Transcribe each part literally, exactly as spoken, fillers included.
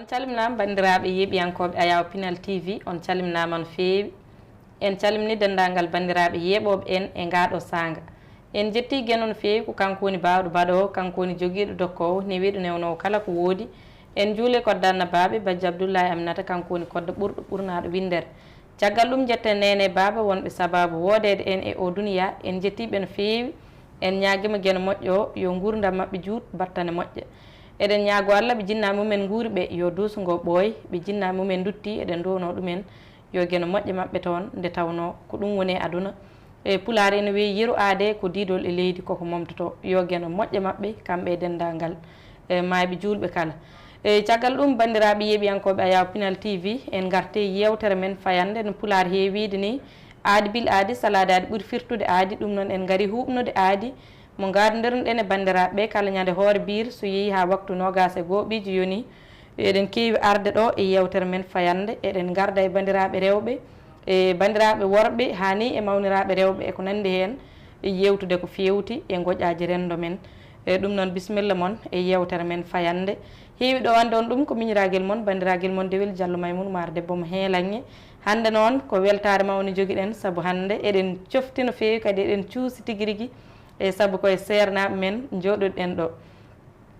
Calminaama banndiraaɓe yeeɓiyankooɓe Ayaw Pinal T V, on calminaama no feewi. En calmini denndaangal banndiraaɓe yeeɓooɓe en e ngaa ɗoo saanga. En njettii Geno no feewi, ko kanko woni baawɗo baɗoowo, kanko woni jogiiɗo dokkoowo, newiiɗo newnoowo kala ko woodi. En njuulee kodda annabaaɓe, Bajjo Abdullaahi Aminata, kanko woni kodda ɓurɗo ɓurnaaɗo winndere. Caggal ɗum, njetten neene e baaba wonɓe sabaabu woodeede en e oo duniyaa. En njettii ɓe no feewi. En ñaagiima Geno moƴƴo o, yo nguurndam maɓɓe juut, battane moƴƴa. Eɗen ñaagoo Alla ɓe jinnaaɓe mumen nguuri ɓe, yo duuso ngoo ɓooy, ɓe jinnaaɓe mumen nduttii, eɗen nduwanoo ɗumen, yo Geno moƴƴa maɓɓe toon, nde tawnoo ko ɗum woni e aduna. E Pulaar ene wiyi yeru aadee ko diidol e leydi koko momtotoo, yo Geno moƴƴa maɓɓe, kamɓe e denndaangal e maayɓe juulɓe kala. E caggal ɗum, banndiraaɓe yeeɓiyankooɓe Ayaw Pinal T V, en ngartii yeewtere men fayannde no Pulaar heewiide ni, aadi bil aadi, salaade aadi ɓuri firtude aadi, ɗum noon en ngarii huuɓnude aadi mo ngaadondirnoɗen e banndiraaɓe ɓe kala ñande hoore biir so yehii haa waktu noogaas e goo ɓiiji yoni. Eɗen keewi arde ɗo e yeewtere men fayannde, eɗen ngarda e banndiraaɓe rewɓe, e banndiraaɓe worɓe, haa ni e mawniraaɓe rewɓe e ko nanndi heen, e yeewtude ko feewti e ngoƴaaji renndo men. E ɗum noon, bisimilla mon e yeewtere men fayannde. Heewi ɗo wonde on ɗum ko miñiraagel mon, banndiraagal mon Dewel Jallo Maymuun Umaar, debbo mo Heelaŋŋe. Hannde noon ko weltaare mawnde njogiɗen, sabu hannde eɗen cofti no feewi, kadi eɗen cuusi tigi rigi, e sabu ko e seernaaɓe men njooɗoɗen ɗo.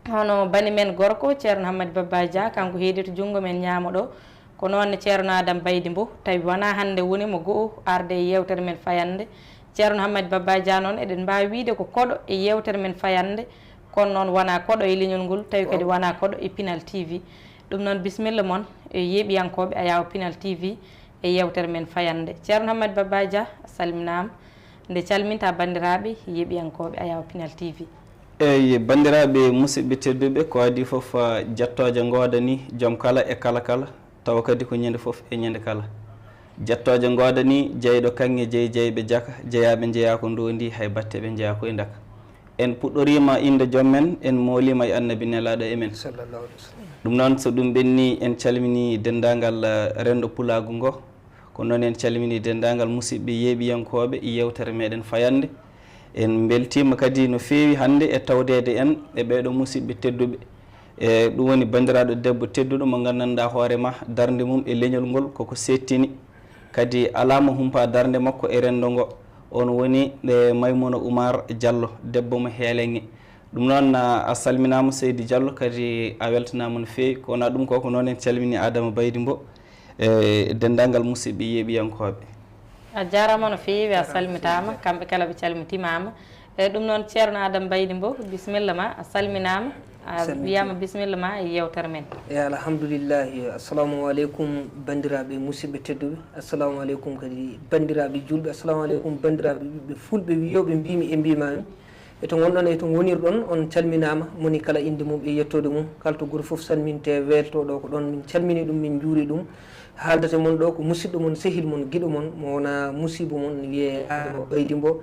Hono bani men gorko, Ceerno Hammadi Babba Dia, kanko heedi to junngo men ñaamo ɗo. Ko noon ne Ceerno Adam Baydi Mbow, tawi wonaa hannde woni mo go'o arde e yeewtere men fayannde. Ceerno Hammadi Babba Dia noon, eɗen mbaawi wiyde ko koɗo e yeewtere men fayannde, kono noon wonaa koɗo e leñol ngol, tawi kadi wonaa koɗo e Pinal T V. Ɗum noon, bisimilla mon e yeeɓiyankooɓe Ayaw Pinal T V e yeewtere men fayannde. Ceerno Hammadi Babba Dia, a salminaama. Nde calminta banndiraaɓe yeeɓiyankooɓe Ayaw Pinal T V. Eyi, banndiraaɓe musidɓe tedduɓe, ko adii fof, ah, jettooje ngoodanii joom kala e kala kala, tawa kadi ko ñande fof e ñande kala. Jettooje ngoodanii jeyɗo kaŋŋe, jeyi jeyɓe jaka, jeyaaɓe njeyaa ko ndoondi, hay batte ɓe njeyaa koye ndaka. En puɗɗoriima innde joom men, en mooliima e Annabi nelaaɗo e men. Sallallahu alaihi wasallam. Ɗum noon, so ɗum ɓennii, en calminii denndaangal, ah, renndo pulaagu ngo. Ko noon en calminii denndaangal musidɓe yeeɓiyankooɓe yeewtere meɗen fayannde. En mbeltiima kadi no feewi hannde e tawdeede en e ɓeeɗo musidɓe tedduɓe. E ɗum woni banndiraaɗo debbo tedduɗo mo nganndanɗaa hoore ma, darnde mum e leñol ngol koko seettini. Kadi alaa mo humpaa darnde makko e renndo ngo. On woni, e, Maymuna Umar Diallo, debbo mo Heeleŋŋe. Ɗum noon, a, a salminaama, Seydi Diallo, kadi a weltanaama no feewi. Ko wonaa ɗum ko, ko noon en calminii Adama Baydi Mbow e denndaangal musidɓe yeeɓiyankooɓe. A jaaraama no feewi, a salmitaama, kamɓe kala ɓe calmitimaama. E ɗum noon, Ceerno Adama Baydi Mbow, bisimilla ma, a salminaama, a wiyaama bisimilla ma e yeewtere men. E alhamdulillahi, assalamu aleykum banndiraaɓe musidɓe tedduɓe, assalamu aleykum kadi banndiraaɓe juulɓe, assalamu aleykum banndiraaɓe ɓiɓɓe fulɓe wiyooɓe mbiimi e mbiimaami. E to ngonɗon e to ngonirɗon, on calminaama, moni kala innde mum e yettoode mum. Kala to gooto fof salminte, weeltoo ɗo ko ɗoon min calmini ɗum, min njuuri ɗum. Haaldata e mon ɗo ko musidɗo mon, sehil mon, giɗo mon, mo wonaa musiibo mon, wiyee Adama Baydi Mbow.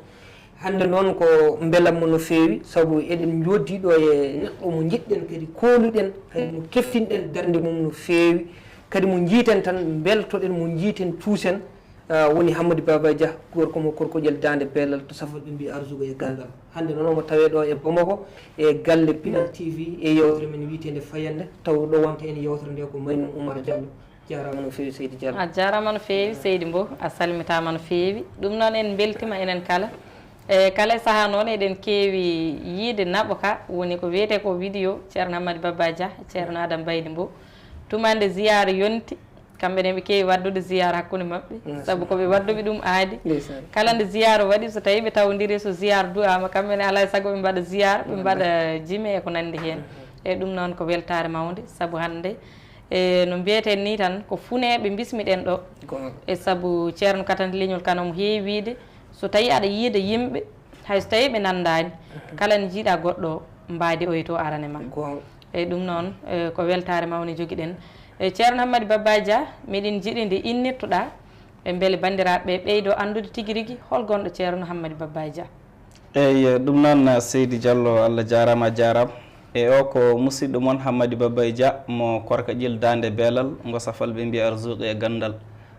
Hannde noon ko mbelamma no feewi, sabu eɗen njooddii ɗo e neɗɗo mo njiɗɗen, kadi kooluɗen, kadi mo keftinɗen darnde mum no feewi, kadi mo njiiten tan mbeltoɗen, mo njiiten cuusen. Ah, woni Hammadi Baba Dia, gorko mo Korkoƴel Daande Beelal to Safal, ɓe mbiyi arsugo e ganndal. Hannde noon omo tawee ɗo e Bamako, e galle Pinal T V, e yeewtere men wiyeteende Fayannde, taw ɗo wonta en yeewtere nde ko Maymun Oumar Diallo. Jaaraama no feewi, Seydi Diallo. A jaaraama no feewi, Seydi Mbow. A salmitaama no feewi. Ɗum noon en mbeltiima enen kala. E kala e sahaa noon eɗen keewi yiyde naɓo ka, woni ko wiyetee ko vidéo Ceerno Hammadi Baba Dia, Ceerno Adam Baydi Mbow. Tuma nde ziyaara yonti, kamɓe ne ɓe keewi waɗdude ziyaara hakkunde maɓɓe, sabu ko ɓe waɗduɓe ɗum aadi. Ndeysaan. Kala nde ziyaara waɗi, so tawii ɓe tawondirii, so ziyaara du'aama, kamɓe ne alaa e sago ɓe mbaɗa ziyaara, ɓe mbaɗa jime e ko nanndi heen. Mhm. E ɗum noon ko weltaare mawnde, sabu hannde, e no mbiyeten nii tan, ko funeeɓe mbismiɗen ɗo. Goonga. E sabu Ceerno Katandi Leñol Kan omo heewi wiyde, so tawii aɗa yiida yimɓe, hay so tawii ɓe nanndaani, kala nde njiiɗaa goɗɗo, mbaadi oy to arane ma. Goonga. E ɗum noon, e, ko weltaare mawnde njogiɗen. E, Ceerno Hammadi Babba Dia, miɗen njiɗi nde innirtoɗaa, e mbele banndiraaɓe ɓe ɓeydo anndude tigi rigi hol gonɗo Ceerno Hammadi Babba Dia. Eyi, ɗum noon, Seydi Diallo, Allah jaaraama, a jaaraama. E o ko musidɗo mon Hammadi Babba Dia mo Korka Ƴil Daande Beelal, ngo Safal ɓe mbiya Arzuuqi e Ganndal.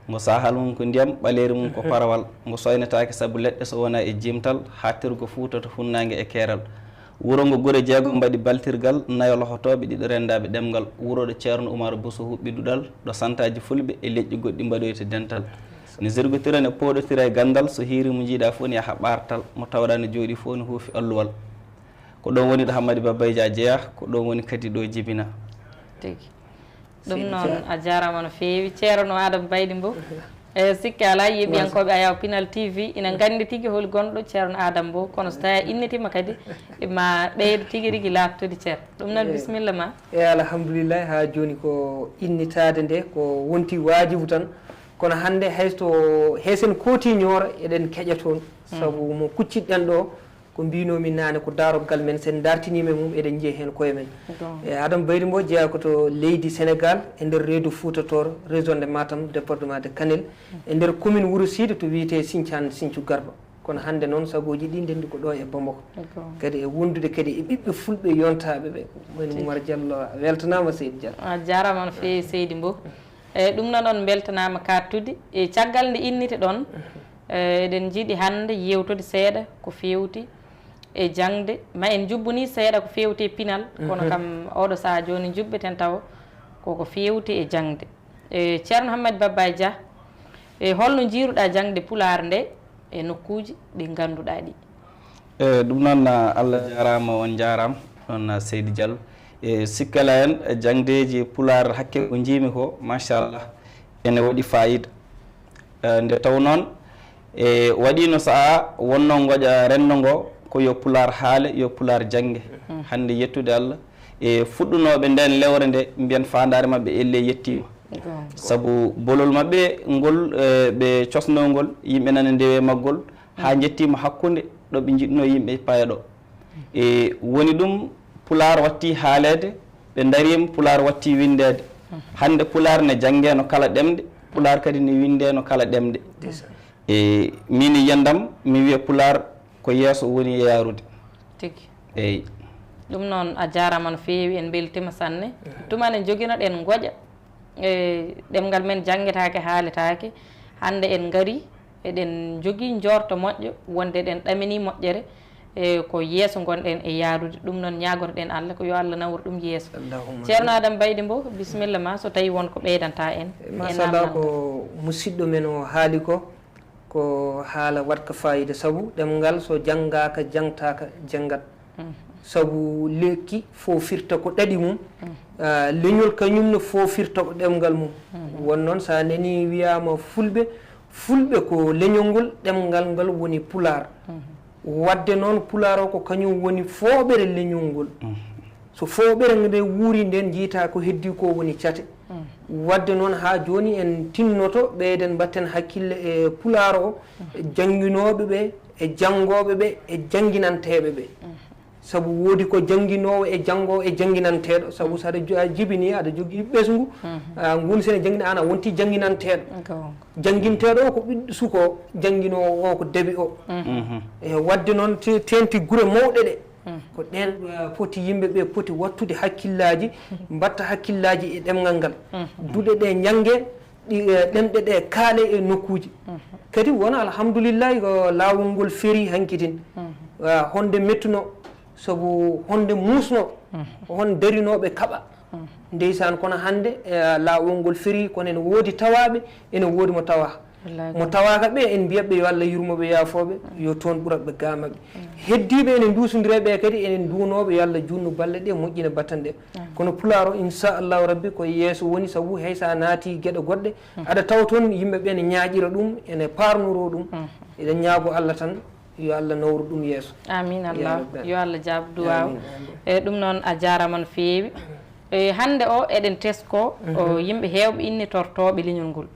Ngo saahal mum ko ndiyam, ɓaleeri mum ko parawal. Ngo soynetaake sabu leɗɗe so wonaa e jimtal, haaɗtirgo Fuuta to funnaange e keeral. Wuro ngo gure jeegom mbaɗi baltirgal, nayo lohotooɓe, ɗiɗo renndaaɓe ɗemngal. Wuro ɗo Ceerno Umar Buso huɓɓi duɗal, ɗo santaaji fulɓe e leƴƴi goɗɗi mbaɗoyte dental. Ne zergotiren e pooɗotira e ganndal, so hiiri mo njiiɗaa fof ne yaha ɓaartal, mo tawɗaa ne jooɗii fof ne huufi alluwal. Ko ɗoon woni ɗo Hammadi Babbayja jeyaa, ko ɗoon woni kadi ɗo jibinaa. Tigi. Ɗum noon, a jaaraama no feewi, Ceerno Adama Baydi Mbow. E sikke alaa, yeeɓiyankooɓe Ayaw Pinal T V ina nganndi tigi holi gonɗo Ceerno Adama Mbow, kono so tawii a innitiima kadi, ma ɓeydo tigi rigi laaɓtude, Ceerno. Ɗum noon, bisimilla ma. E alhamdulillahi, haa jooni ko innitaade nde ko wonti waajibu tan, kono hannde hay so, hay sen kooti ñoora, eɗen keƴa toon, sabu mo kuccitɗen ɗo, ko mbinoomi naane, ko daaroggal men, sen dartiniima e mum, eɗen njiya heen koye men. E Adama Baydi Mbow jeyaa ko to leydi Sénégal, e nder reedu Fuuta Tooro, région de Matam, département de Kanel, e nder commune Wuro Siidi to wiyetee Sinthiane Sinthiou Garba. Kono hannde noon sagooji ɗi ndenndi ko ɗo e Bamako. Kadi e wondude kadi e ɓiɓɓe fulɓe yontaaɓe ɓe. Woni Umar Diallo, a weltanaama seydi Diallo. A jaaraama no feewi seydi Mbow. E ɗum noon on mbeltanaama kaɗtude. E caggal nde innite ɗon, e eɗen njiɗi hannde yeewtude seeɗa ko feewti e jaŋde. Ma en njubbuni seeɗa ko feewti e pinal, kono kam oɗo sahaa jooni njubbeten taw koko feewti e jaŋde. E Ceerno Hammadi Babba Dia, e holno njiiruɗaa jaŋde Pulaar nde e nokkuuji ɗi ngannduɗaa ɗi? E ɗum noon, Allah jaaraama, on njaaraama, ɗon Seydi Diallo. E sikkala en, e jaŋdeeji Pulaar hakke ko njiimi ko, machallah, ene waɗi faayiida. E nde taw noon, e waɗiino sahaa wonnoo ngoƴa renndo ngo, ko yo Pulaar haale, yo Pulaar jannge. Hannde yettude Allah, e fuɗɗunooɓe ndeen lewre nde, mbiyen faandaare maɓɓe ellee yettiima. Sabu bolol maɓɓe ngol, e, ɓe cosnoo ngol, yimɓe nana ndewe maggol, haa njettiima hakkunde ɗo ɓe njiɗnoo yimɓe paya ɗo. E woni ɗum, Pulaar watti haaleede, ɓe ndariima, Pulaar watti winndeede. Hannde Pulaar ne janngeeno kala ɗemɗe, Pulaar kadi ne winndeeno kala ɗemɗe. E miin e yiyannde am, mi wiya Pulaar ko yeeso woni e yaarude. Tigi. Eey. Ɗum noon, a jaaraama no feewi, en mbeltiima sanne. Tuma ne njoginoɗen ngoƴa, e ɗemngal men janngetaake, haaletaake. Hannde en ngari, eɗen njogii njoorto moƴƴo, wonde eɗen ɗaminii moƴƴere, e ko yeeso ngonɗen e yaarude. Ɗum noon, ñaagotoɗen Allah ko yo Allah nawor ɗum yeeso. Allahumma Ceerno amin. Adama Baydi Mbow, bisimilla ma, so tawii won ko ɓeydantaa en. E machallah, namdal ko musidɗo men o haali ko, ko haala waɗka faayiida, sabu ɗemngal so janngaaka, jangtaaka, janngat. Sabu lekki foofirta ko ɗaɗi mum, ah, leñol kañum ne foofirta ko ɗemngal mum. Won noon, so a nanii wiyaama Fulɓe, Fulɓe ko leñol ngol, ɗemngal ngal woni Pulaar. Waɗde noon, Pulaar o ko kañum woni fooɓere leñol ngol. So fooɓere nde wuuri, nden njiytaa ko heddii ko woni cate. Waɗde noon, haa jooni en tinnoto, ɓeyden mbatten hakkille e Pulaar o, e jannginooɓe ɓe, e janngooɓe ɓe, e jannginanteeɓe ɓe. Sabu woodi ko jannginoowo e janngoowo e jannginanteeɗo. Sabu so aɗa jo-, a jibinii, aɗa jogii ɓesngu, a, ngun sene janngina, aan a wonti jannginanteeɗo. Goonga. Jannginteeɗo o ko ɓiɗɗo suka o, jannginoowo o ko dabi o. E waɗde noon te-, teenti gure mawɗe ɗe. Ko ɗeen, eh, poti yimɓe ɓe poti wattude hakkillaaji, mbatta hakkillaaji e ɗemngal ngal. Duɗe ɗe njannge, ɗi, eh, ɗemɗe ɗe kaale e nokkuuji. Kadi wona alhamdulillahi ko laawol ngol ferii hanki tin. Ah, honde mettuno, sabu honde muusno, hon darinooɓe kaɓa. Ndeysaan, kono hannde, eh, laawol ngol ferii, kono ene woodi tawaaɓe, ene woodi mo tawaa. Wallaahi. Mo tawaaka ɓe, en mbiyat ɓe yo Allah yurmo ɓe, yaafoo ɓe, yo toon ɓurat ɓe gaa maɓɓe. Heddiiɓe ene nduusondira ɓe kadi, enen nduunooɓe, yo Allah juutnu balɗe ɗe, moƴƴina battane ɗe. Kono Pulaar o, inchallahu rabbi, ko yeeso woni, sabu hay so a naati geɗe goɗɗe, aɗa tawa toon yimɓe ɓe ene ñaaƴira ɗum, ene paarnoroo ɗum. Eɗen ñaago Allah tan, yo Allah nawru ɗum yeeso. Amin. Ya Allah, Rabbi. Yo Allah jaab duwaaw. Amin, amin. E ɗum noon, a jaaraama no feewi. E hannde o, eɗen tesko, o, yimɓe heewɓe innitortooɓe leñol ngol.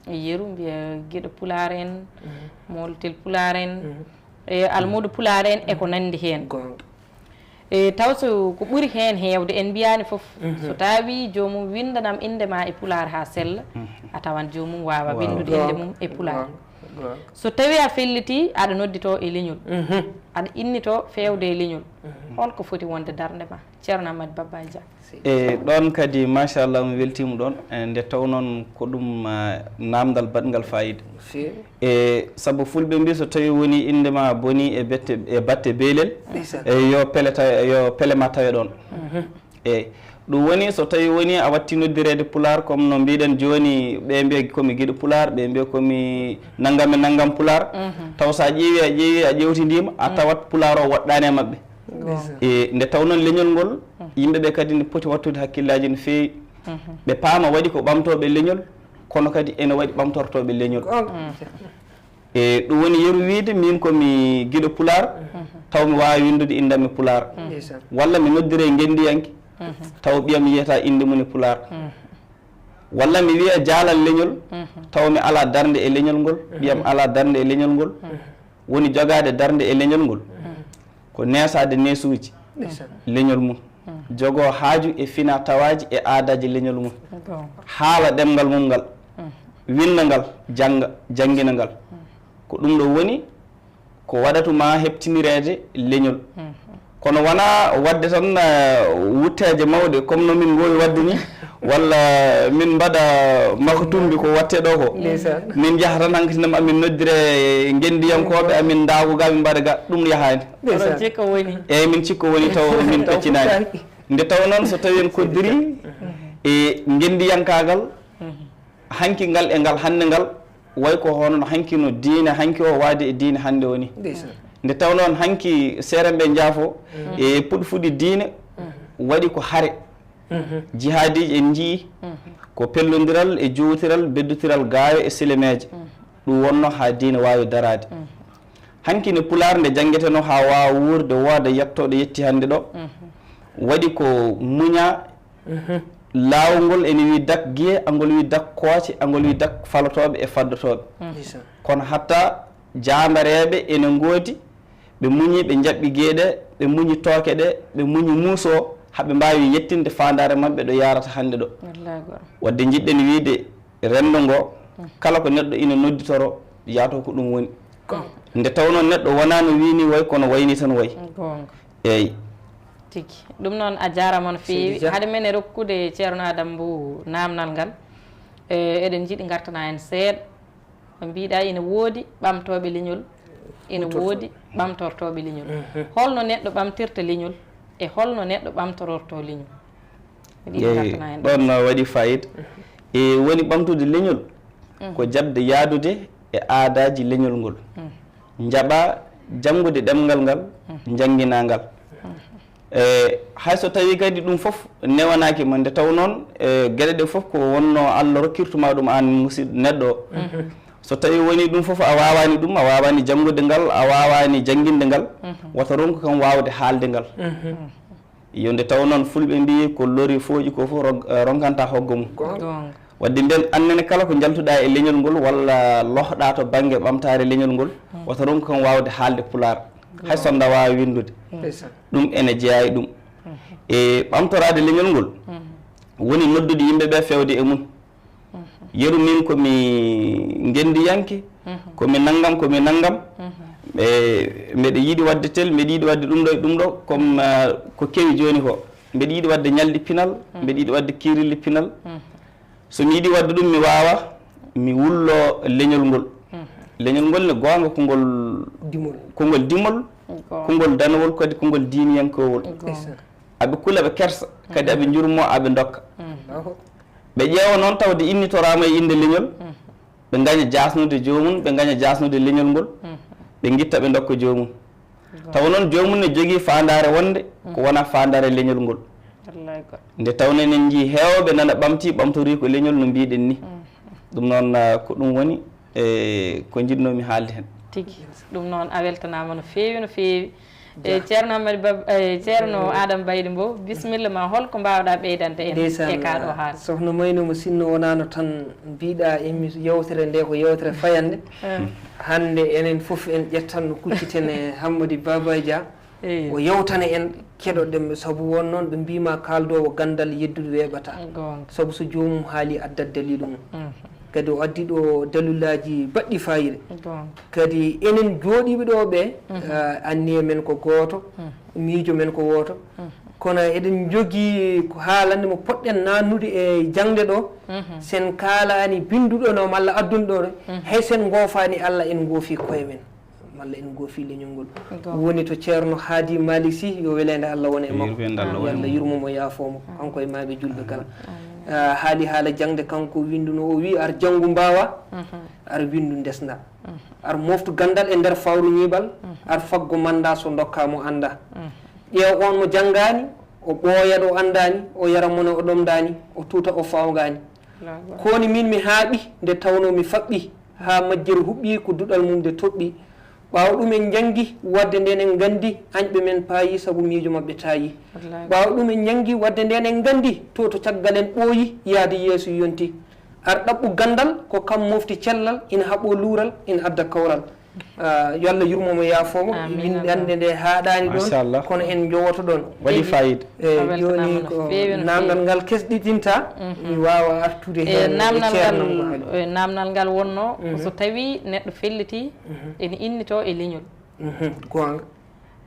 E yeru, mbiya Giɗo Pulaar en, Mooltel Pulaar en, e Almuudo Pulaar en, e ko nanndi heen. Goonga. E, taw so ko ɓuri heen heewde, en mbiyaani fof, so tawi joomum winndanam innde ma e Pulaar haa sella, a tawan joomum waawa winndude innde mum e Pulaar. Goonga. So tawi a felliti, aɗa noddito e leñol, aɗa innito feewde e leñol. Holko foti wonde darnde ma, Ceerno Ammadi Babba Dia? E ɗon kadi, machallah, mi weltiima ɗon. E, nde taw noon ko ɗum, ah, naamndal baɗngal faayiida. E sabu fulɓe mbi, so tawi woni innde ma boni e bette, e batte beelel, e yo pele tawe, yo pele ma tawe ɗon. Eyyi, ɗum woni so tawi woni a watti noddireede pulaar, comme no mbiɗen jooni, ɓe mbiya komi giɗo pulaar, ɓe mbiya komi nanngam e nanngam pulaar, taw sa ƴeewi, a ƴeewi, a ƴewtidima, a tawat pulaar o woɗɗani e maɓɓe. E nde taw noon leñol ngol, yimɓe ɓe kadi ne poti wattude hakkillaji no feewi. Ɓe paama waɗi ko ɓamtooɓe leñol, kono kadi ene waɗi ɓamtortooɓe leñol. E ɗum woni yeru wiide min ko mi giɗo pulaar, taw mi waawi winndude innde am e pulaar. Walla mi noddire ngenndiyanke, taw ɓiyam yiyata innde mum e pulaar. Walla mi wiya jaalal leñol, taw mi alaa darnde e leñol ngol, ɓiyam alaa darnde e leñol ngol. Woni jogaade darnde e leñol ngol, ko neesaade neesuuji leñol mum, jogoo haaju e fina tawaaji e aadaaji leñol mum, haala ɗemngal mum ngal, winnda ngal, jannga, janngina ngal. Ko ɗum ɗo woni ko waɗatu ma heɓtinireede leñol. Kono wonaa waɗde tan, eh, wutteeje mawɗe, comme no min ngoowi waɗde ni, walla min mbaɗa makatumbi ko waɗte ɗo ko. Min njaha tan hankadi nam amin noddire ngenndiyankooɓe, amin ndaago ga, min mbaɗa ga, ɗum yahaani. Oɗon cikka woni. Eyyi, min cikka woni taw min peccinaani. Nde taw noon so tawi en koddiri e ngenndiyankaagal, hanki ngal e ngal hannde ngal, way ko hono no hanki no diine hanki o waade e diine hannde o ni. Nde taw noon hanki seerenɓe njaafo e puɗi fuɗi diine waɗi ko hare. Jihaadiiji en njii ko pellondiral e juuwtiral, beddotiral gaayo e silemeeje. Ɗum wonno haa diine waawi daraade. Hanki ne pulaar nde janngeteno haa waawa wuurde, wooda yettooɗo yetti hannde ɗo. Waɗi ko muña laawol ngol ene wii dak giye, angol wii dak kooce, angol wii dak falotooɓe e faddotooɓe. Kono hatta jaambareeɓe ene ngoodi, ɓe muñi, ɓe njaɓɓi giye ɗe, ɓe muñi tooke ɗe, ɓe muñi muuso, haa ɓe mbaawi yettinde faandaare maɓɓe ɗo yaarata hannde ɗo. Waɗde njiɗɗen wiide renndo ngo, kala ko neɗɗo ina nodditoro, yaato ko ɗum woni. Nde tawnoo neɗɗo wonaa no wii ni way, kono wayni tan way. Eeyi. Tigi. Ɗum noon a jaaraama no feewi. Hade men e rokkude Ceerno Adam Mbow naamnal ngal, e, eɗen njiɗi ngartana en seeɗa. Mbiɗa ina woodi ɓamtooɓe leñol, ina woodi ɓamtortooɓe leñol. Holno neɗɗo ɓamtirta leñol e holno neɗɗo ɓamtororto leñol? Eeyi, ɗon no waɗi fayida. E woni ɓamtude leñol ko jaɓde yaadude e aadaaji leñol ngol. Njaɓa janngude ɗemngal ngal, njannginaa ngal. E hay so tawii kadi ɗum fof newanaaki ma, nde taw noon, e geɗe ɗe fof ko wonno Allah rokkirtuma ɗum aan musid-, neɗɗo o. So tawii wonii ɗum fof a waawaani ɗum, a waawaani janngude ngal, a waawaani jannginde ngal, wata ronku kam waawde haalde ngal. Yo nde taw noon fulɓe mbiyi ko lori fooƴi ko fof rog-, eh, ronkanta hoggo mum. Waɗde nden annene kala ko njaltuɗa e leñol ngol walla lohɗa to bannge ɓamtaare leñol ngol, wata ronku kam waawde haalde pulaar. Hay so nda waawi winndude. Ɗum ene jeyaa e ɗum. E ɓamtoraade leñol ngol, woni noddude yimɓe ɓe feewde e mum. Yeru min ko mi ngenndiyanke, ko mi nanngam, ko mi nanngam. E mbeɗa yiɗi waɗde tel, mbeɗa yiɗi waɗde ɗum ɗo e ɗum ɗo, comme, ah, ko kewi jooni ko. Mbeɗa yiɗi waɗde ñalɗi pinal, mbeɗa yiɗi waɗde kiirilli pinal. So mi yiɗi waɗde ɗum, mi waawa, mi wullo leñol ngol. Leñol ngol ne goonga ko ngol dimol, ko ngol dimol, ko ngol danowol, kadi ko ngol diiniyankowol. Aɓe kula, ɓe kersa, kadi aɓe njurmo, aɓe ndokka. Ɓe ƴeewa noon tawde innitoraama e innde leñol, ɓe ngaña jaasnude joomum, ɓe ngaña jaasnude leñol ngol, ɓe ngitta, ɓe ndokka joomum. Tawa noon joomum ne jogii faandaare wonde ko wona faandaare leñol ngol. Nde tawno enen njii heewɓe nana ɓamti, ɓamtori ko leñol no mbiɗen ni. Ɗum noon, ah, ko ɗum woni e ko njiɗnoomi haalde heen. Tigi. Ɗum noon a weltanaama no feewi, no feewi. E Ceerno Amadou Bab-, e Ceerno Adama Baydy Mbow, bisimilla ma, holko mbaawɗa ɓeydande en e kaa ɗo haala? Sohna Mayno, mo sinno wonaano tan mbiɗa émi-, yewtere nde ko yewtere fayannde. Hannde enen fof en ƴettan no kucciten e Hammadi Baba Dia. O yewtana en keɗoɗen ɓe, sabu won noon ɓe mbima kaldoowo ganndal yeddude weeɓata. Sabu so joomum haali addat daliilu mum. Kadi o addi ɗo dalilaaji baɗɗi fayida. Kadi enen jooɗiiɓe ɗo ɓe, eh, anniya men ko gooto. Miijo men ko wooto. Kono eɗen njogii ko haalande mo poɗɗen naannude e jaŋde ɗo. Sen kaalaani binnduɗo no malla addunɗo ɗo, hay sen ngoofaani Allah, en ngoofii koye men, malla en ngoofii leñol ngol. Woni to Ceerno Haadi Maalik Si, yo weleende Allah wone e makko. Yo Allah yurmo mo, yaafoo mo, kanko e maaɓe julɓe kala. Ah, haali haala jaŋde, kanko winnduno, o wii, ar janngu mbaawa, ar winndu ndesnda. Ar moftu ganndal e nder fawru ñiiɓal, ar faggo mannda so ndokka mo annda. Ƴeew on mo janngaani, o ɓooya ɗo anndaani, o yara mone o ɗomɗaani, o tuuta o fawngaani. Kooni min mi haaɓi, nde tawno mi faɓɓi, haa majjere huɓɓi ko duɗal mum nde toɓɓi. Ɓaawo ɗum en njanngi, waɗde nden en nganndi, añɓe men paayi sabu miijo maɓɓe taayi. Ɓaawo ɗum en njanngi, waɗde nden en nganndi, to to caggal en ɓooyi, yahde yeeso yonti. Ar ɗaɓɓu ganndal, ko kam mofti cellal, ina haɓɓo luural, ina adda kawral. Ah, yo Allah yurmo mo, yaafoo mo. Amiin, amiin. Winndannde nde haaɗaani ɗoon. Machallah. Kono en njowoto ɗoon. Waɗi fayida. Eyi, a weltanaama jooni no ko feewi, no feewi. Naamnal ngal kesɗiɗinta, mi waawa artude heen e naamnal ngal, e ceernam ko haali. E naamnal ngal wonno ko so tawii neɗɗo felliti, ene innitoo e leñol. Mhm, goonga.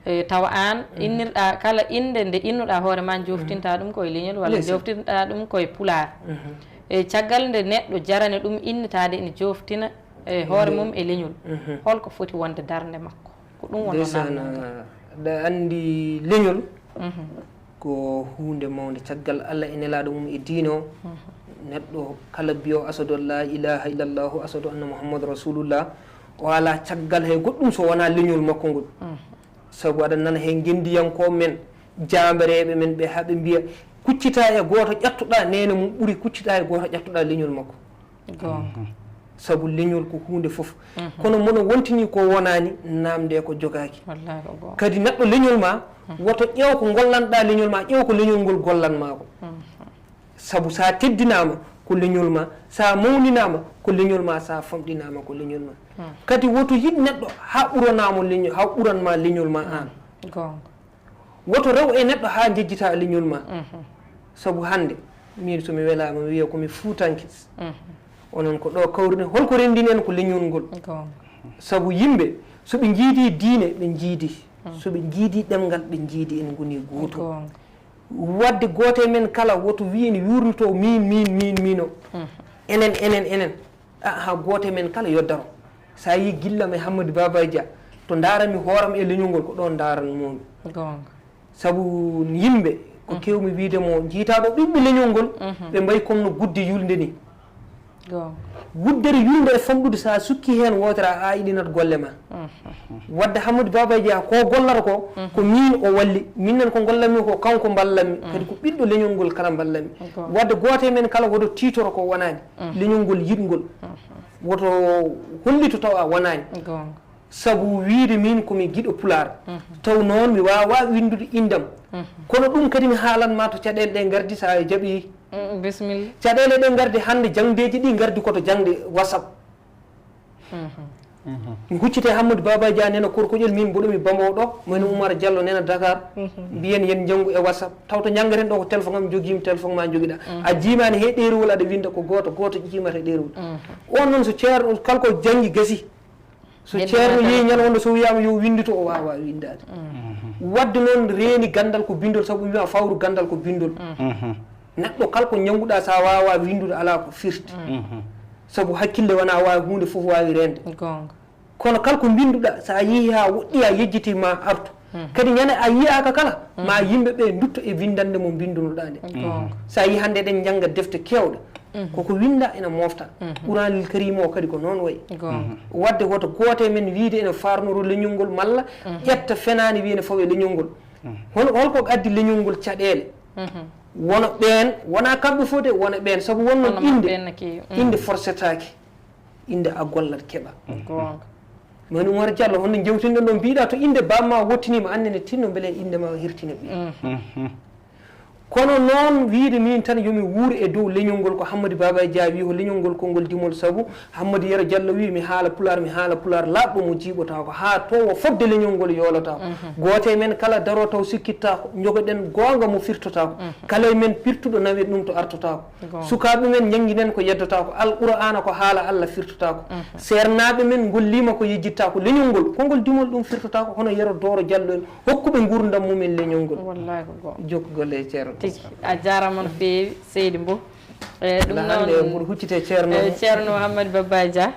E, tawa aan innirɗaa kala innde nde innuɗaa hoore ma, joftinta ɗum koye leñol walla joftinta ɗum koye pulaar. E, caggal nde neɗɗo jarani ɗum innitaade ene joftina e hoore mum e leñol. Holko foti wonde darnde makko? Ko ɗum wonno naamnal ngal. Ndeysaan, aɗa anndi leñol ko huunde mawnde. Caggal Allah e nelaaɗo mum e diine o, neɗɗo kala biyo asadu an la ilaha illallahu, asadu anna Muhammadu Rasulullah, o alaa caggal hay goɗɗum so wonaa leñol makko ngol. Sabu aɗa nana heen ngenndiyankooɓe men, jaambareeɓe men ɓe, haa ɓe mbiya, kuccita e gooto ƴattuɗaa, neene mum ɓuri kuccita e gooto ƴattuɗaa leñol makko. Goonga. Sabu leñol ko huunde fof. Kono mono wontini ko wonaani, naamnde ko jogaaki. Wallaahi ko goonga. Kadi neɗɗo leñol ma, woto ƴeew ko gollanɗaa leñol ma, ƴeew ko leñol ngol gollan ma ko. Sabu sa teddinaama ko leñol ma, sa mawninaama ko leñol ma, sa famɗinaama ko leñol ma. Kadi woto yiɗ neɗɗo haa ɓuranaa mo leñol, haa ɓuran ma leñol ma aan. Goonga. Woto rew e neɗɗo haa njejjita leñol ma. Sabu hannde, miin so mi welaama, mi wiya ko mi fuutanke. Onon ko ɗo kawrune, holko renndini en ko leñol ngol? Goonga. Sabu yimɓe, so ɓe njiidi diine, ɓe njiidi. So ɓe njiidi ɗemngal, ɓe njiidi, en ngoni gooto. Goonga. Waɗde gooto e men kala woto wiy ene yuurnitoo miin, miin, miin, miin o. Enen, enen, enen. A, haa gooto e men kala yo daro. So a yii gilla mi Hammadi Baba Dia, to ndaaranmi hooram e leñol ngol, ko ɗoon ndaaranmoo-mi. Goonga. Sabu yimɓe, ko keewmi wiyde mo, njiytaa ɗo ɓiɓɓe leñol ngol, ɓe mbayi comme no gudde yulnde ni. Goonga. Guddere yulnde e famɗude, so a sukkii heen wootere, a ayɗinat golle ma. Waɗde Hammadi Baba Dia, ko gollata ko, ko miin o walli. Min nen ko ngollanmi ko, kanko mballanmi. Kadi ko ɓiɗɗo leñol ngol kala mballanmi. Goonga. Waɗde gooto e men kala woto tiitoro ko wonaani. Leñol ngol yiɗngol. Woto hollito tawa a wonaani. Goonga. Sabu wiyde miin ko mi giɗo pulaar. Taw noon mi waawaa winndude inndam. Kono ɗum kadi mi haalan ma to caɗeele ɗe ngardi, so a jaɓii. Mm, bisimilla. Caɗeele ɗe ngardi hannde, jaŋdeeji ɗi ngardi ko to jaŋde WhatsApp. Mi huccite Hammadi Baba Dia nena Korkoƴel, miin mboɗo mi Bamako ɗo, mo en Oumar Diallo nena Dakar. Mbiyen yen njanngu e WhatsApp. Taw to njanngaten ɗo ko téléphone am njogiimi, téléphone ma njogiɗaa. A jiimaani he ɗeerewol aɗa winnda ko gooto, gooto jiimata e ɗeerewol. On noon so ceerno kala ko janngi gasi. So ceerno yehi ñalawma so wiyaama yo winndu to o waawaa winndaade. Waɗde noon reeni ganndal ko binndol, sabu wiyaama fawru ganndal ko binndol. Neɗɗo kala ko ñannguɗaa so a waawaa winndude alaa ko firti. Sabu hakkille wonaa waawi huunde fof waawi reende. Goonga. Kono kala ko mbinnduɗaa so a yehii haa woɗɗii a yejjitii ma artu. Kadi ñande a yiyaaka kala ma yimɓe ɓe ndutto e winndannde mo mbinndunoɗaa nde. Goonga. So a yii hannde eɗen njannga defte keewɗe. Koko winnda ina mofta. Quraanil Kariim o kadi ko noon wayi. Goonga. Waɗde woto gooto e men wiyde ene faarnoro leñol ngol malla ƴetta fenaande wiya ene fawa e leñol ngol. Hono holko addi leñol ngol caɗeele? Wona ɓeen, wona kamɓe fof de, wona ɓeen. Sabu wonno innde, innde forsetaake. Innde a gollat keɓa. Goonga. Mani Umar Diallo, honno jewtinɗon ɗo mbiɗa to innde bamma wottiniima, annene tinno mbele innde ma hirtine ɓiye. Kono noon, wiyde miin tan yo mi wuur e dow leñol ngol, ko Hammadi Baba Dia wi ko leñol ngol konngol dimol, sabu Hammadi Yero Diallo wi mi haala pulaar, mi haala pulaar laaɓɗo mo jiiɓotaako, haa towo fodde leñol ngol yoolotaako. Gooto e men kala daroo taw sikkittaako, njogoɗen goonga mo firtotaako. Kala e men pirtuɗo nawen ɗum to artotaako. Sukaaɓe men njannginen ko yeddotaako, Alqur'aana ko haala Allah firtotaako. Seernaaɓe men ngolliima ko yejjittaako, leñol ngol konngol dimol ɗum firtotaako, hono Yero Dooro Diallo en, hokkuɓe nguurndam mumen leñol ngol. Wallahi ko goonga. Jokku golle e Ceerno. Tigi, a jaaraama no feewi, seydi Mbow. E, ɗum Alaa hannde noon, mboɗo huccite Ceerno. E, Ceerno Hammadi Babba Dia.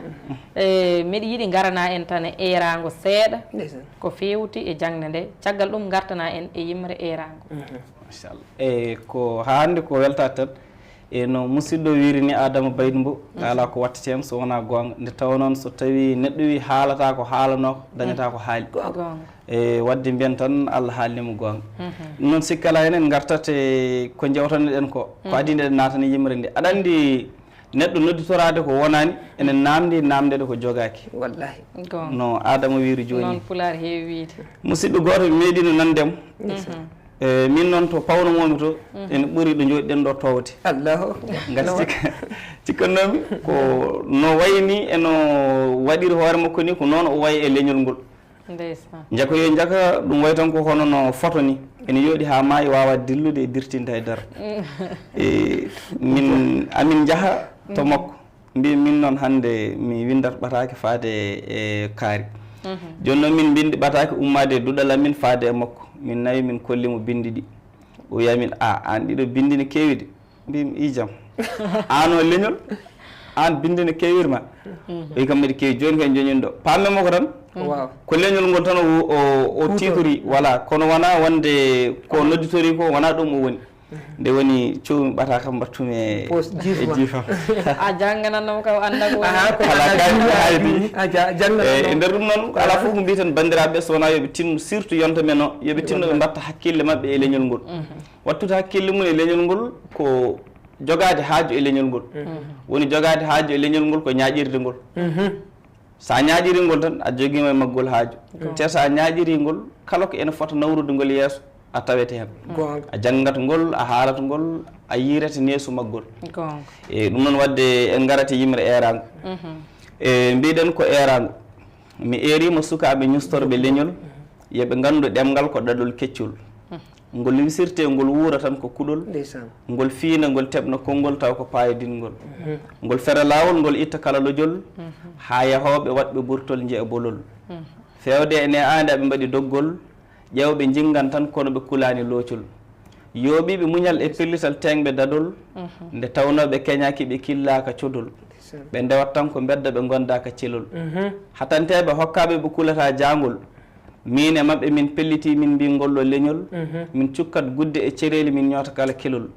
E, miɗo yiɗi ngarana en tan e eeraango seeɗa. Ndeysaan. Ko feewti e jaŋde nde. Caggal ɗum ngartana en e yimre eeraango. Machallah. E, ko haa hannde ko weltaade tan. E no musidɗo wiyri ni, Adama Baydi Mbow, alaa ko wattete heen so wonaa goonga. Nde tawnoo noon so tawii neɗɗo wii haalataa ko haalanoo ko, dañataa ko haali. Goonga. E waɗde mbiyen tan Allah haalni mo goonga. Ɗum noon sikki alaa heen en ngartat e ko njewtanoɗen ko. Ko adii nde eɗen naatani yimre nde. Aɗa anndi neɗɗo nodditoraade ko wonaani, ene naamndi naamndeede ko jogaaki. Wallahi. Goonga. No Adama wiyri jooni. Noon pulaar heewi wiyde. Musidɗo gooto mi meeɗiino nande mo. E, min noon to pawno-moomi to, ene ɓuri ɗo njooɗiɗen ɗo toowde. Allahu akbar. Ngati cikka-, cikkannoomi ko no wayi ni e no waɗiri hoore makko ni, ko noon o wayi e leñol ngol. Ndeysaan. Njaka yo njaka, ɗum wayi tan ko hono no foto ni. Ene yooɗi haa maayi, waawa dillude e dirtinde hay dara. E, min, amin njaha to makko. Mbiimi min noon hannde mi winndat ɓataake faade e kaari. Jooni noon min mbinndi ɓataake ummaade e duɗal amin faade e makko. Min nawi min kolli mo binndi ɗi. O wiya min, "A, aan ɗiɗo binndi ne keewi de." Mbiimi, "I jam. Aan o leñol, aan binndi ne keewir ma." O wiyi kam mbeɗa keewi. Jooni kay joñin ɗo. Paamme mo ko tan. Waaw. Ko leñol ngol tan o, o, o tiitori, voilà. Kono wonaa wonde ko nodditori ko, wonaa ɗum o woni. Nde woni cowmi ɓata kam mbattumi e Poos e jiifam. Jiifam. A jannganatnoo kam annda ko woni. Aha, ko Alaa kay ko haali. A ja-, jannganatnoo. E, e nder ɗum noon, alaa fof ko mbiiten banndiraaɓe, so wonaa yo ɓe tinno, surtout yonta men o, yo ɓe tinno ɓe mbatta hakkille maɓɓe e leñol ngol. Wattude hakkille mum e leñol ngol ko jogaade haaju e leñol ngol. Woni jogaade haaju e leñol ngol ko ñaaƴirde ngol. So a ñaaƴirii ngol tan, a jogiima e maggol haaju. Goonga. Te so a ñaaƴirii ngol, kala ko ene fota nawrude ngol yeeso, a tawete heen. Goonga. A janngat ngol, a haalat ngol, a yiirete neesu maggol. Goonga. E ɗum noon waɗde en ngarata e yimre eeraango. E mbiɗen ko eeraango. Mi eeriima sukaaɓe ñustorɓe leñol, yo ɓe nganndu ɗemngal ko ɗaɗol keccol. Ngol wisirtee, ngol wuura tan ko kuɗol. Ndeysaan. Ngol fiina, ngol teɓna konngol tawa ko paayodinngol. Ngol fera laawol, ngol itta kala lojol, haa yahooɓe waɗɓe burtol njeya bolol. Feewde e ne'aande aɓe mbaɗi doggol, ƴeewɓe njinngan tan kono ɓe kulaani loocol. Yooɓiiɓe muñal e pellital teeŋɓe dadol, nde tawnoo ɓe keñaaki ɓe killaaka codol. Ndeysaan. Ɓe ndewat tan ko mbedda ɓe ngondaaka celol. Hatanteeɓe hokkaaɓe ɓe kulataa jaangol, Miin e maɓɓe, min pellitii, min mbii ngol ɗo leñol, min cukkat gudde e cereeli, min ñoota kala kelol.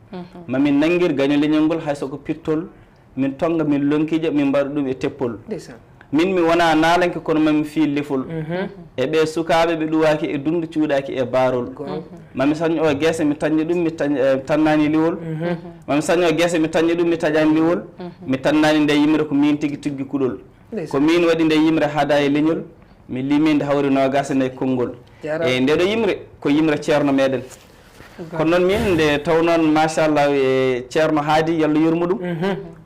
Ma min nanngir gaño leñol ngol, hay so ko pittol, min tonnga, min lonkiija, min mbaɗa ɗum e teppol. Ndeysaan. Min mi wonaa naalanke, kono ma mi fii lefol. E ɓee sukaaɓe ɓe ɗuwaaki e dunndu, cuuɗaaki e baarol. Goonga. Ma mi sañ oo geese, mi taña ɗum, mi tañ-, eh, tannaani liwol. Ma mi sañ oo geese, mi taña ɗum, mi taƴaani liwol. Mi tannaani nde yimre, ko miin tigi tuggi kuɗol. Ndeysaan. Ko miin waɗi nde yimre hada e leñol. Mi limi nde hawri noogaas e nayi konngol. Jaaraama. E ndeɗo yimre, ko yimre ceerno meɗen. Goonga. Kono noon min nde taw noon, machallah, e ceerno haadi, yo Allah yurmo ɗum.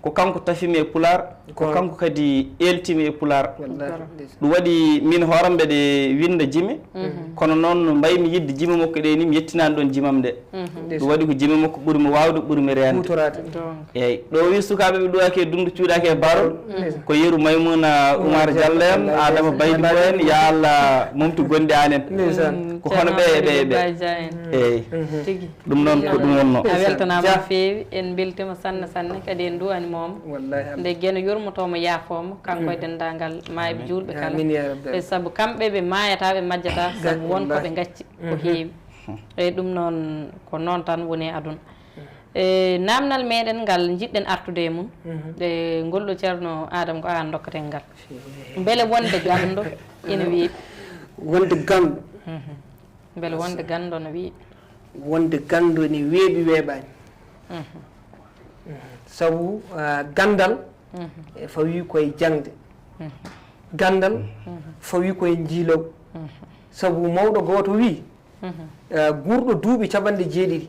Ko kanko tafimi e pulaar, ko kanko kadi eeltimi e pulaar. Wallaahi. Ɗum waɗi min hooram mbeɗe winnda jime, kono noon no mbaymi yiɗde jime makko ɗe ni, mi yettinaani ɗoon jimam nde. Ɗum waɗi ko jime makko ɓuri mo waawde, ɓuri mi reende. Huutoraade. Eeyi, ɗo wi sukaaɓe ɓe ɗuwaaki e dunndu, cuuɗaaki e barol, ko yeru Maymuna Umar Diallo en, Adama Baydi Mbow en, yo Allah momtu gonɗi anen. Ndeysaan. Ko hono ɓe e ɓe e ɓe. Eeyi. Tigi. Ɗum noon ko ɗum wonnoo. A weltanaama no feewi, en mbeltiima sanne, sanne, kadi en nduwaniima mo. Wallaahi. Nde Geno yurmotoo mo, yaafoo mo, kanko e denndaangal maayɓe juulɓe kala. Amiin yaa rabbi. E sabu kamɓe ɓe maayataa, ɓe majjataa, sabu won ko ɓe ngacci, ko heewi. Eeyi, ɗum noon, ko noon tan woni e aduna. E, naamnal meɗen ngal njiɗɗen artude e mum. E, ngol ɗo ceerno Adama ko aan ndokkaten ngal. Mbele wonde ganndo ene weeɓi? Wonde ganndo. Mbele wonde ganndo no weeɓi? Wonde ganndo ene weeɓi, weeɓaani. Sabu, ah, ganndal e fawii ko e jaŋde. Ganndal fawii ko e njiilaw. Sabu mawɗo gooto wii, Eh, guurɗo duuɓi capanɗe jeeɗiɗi,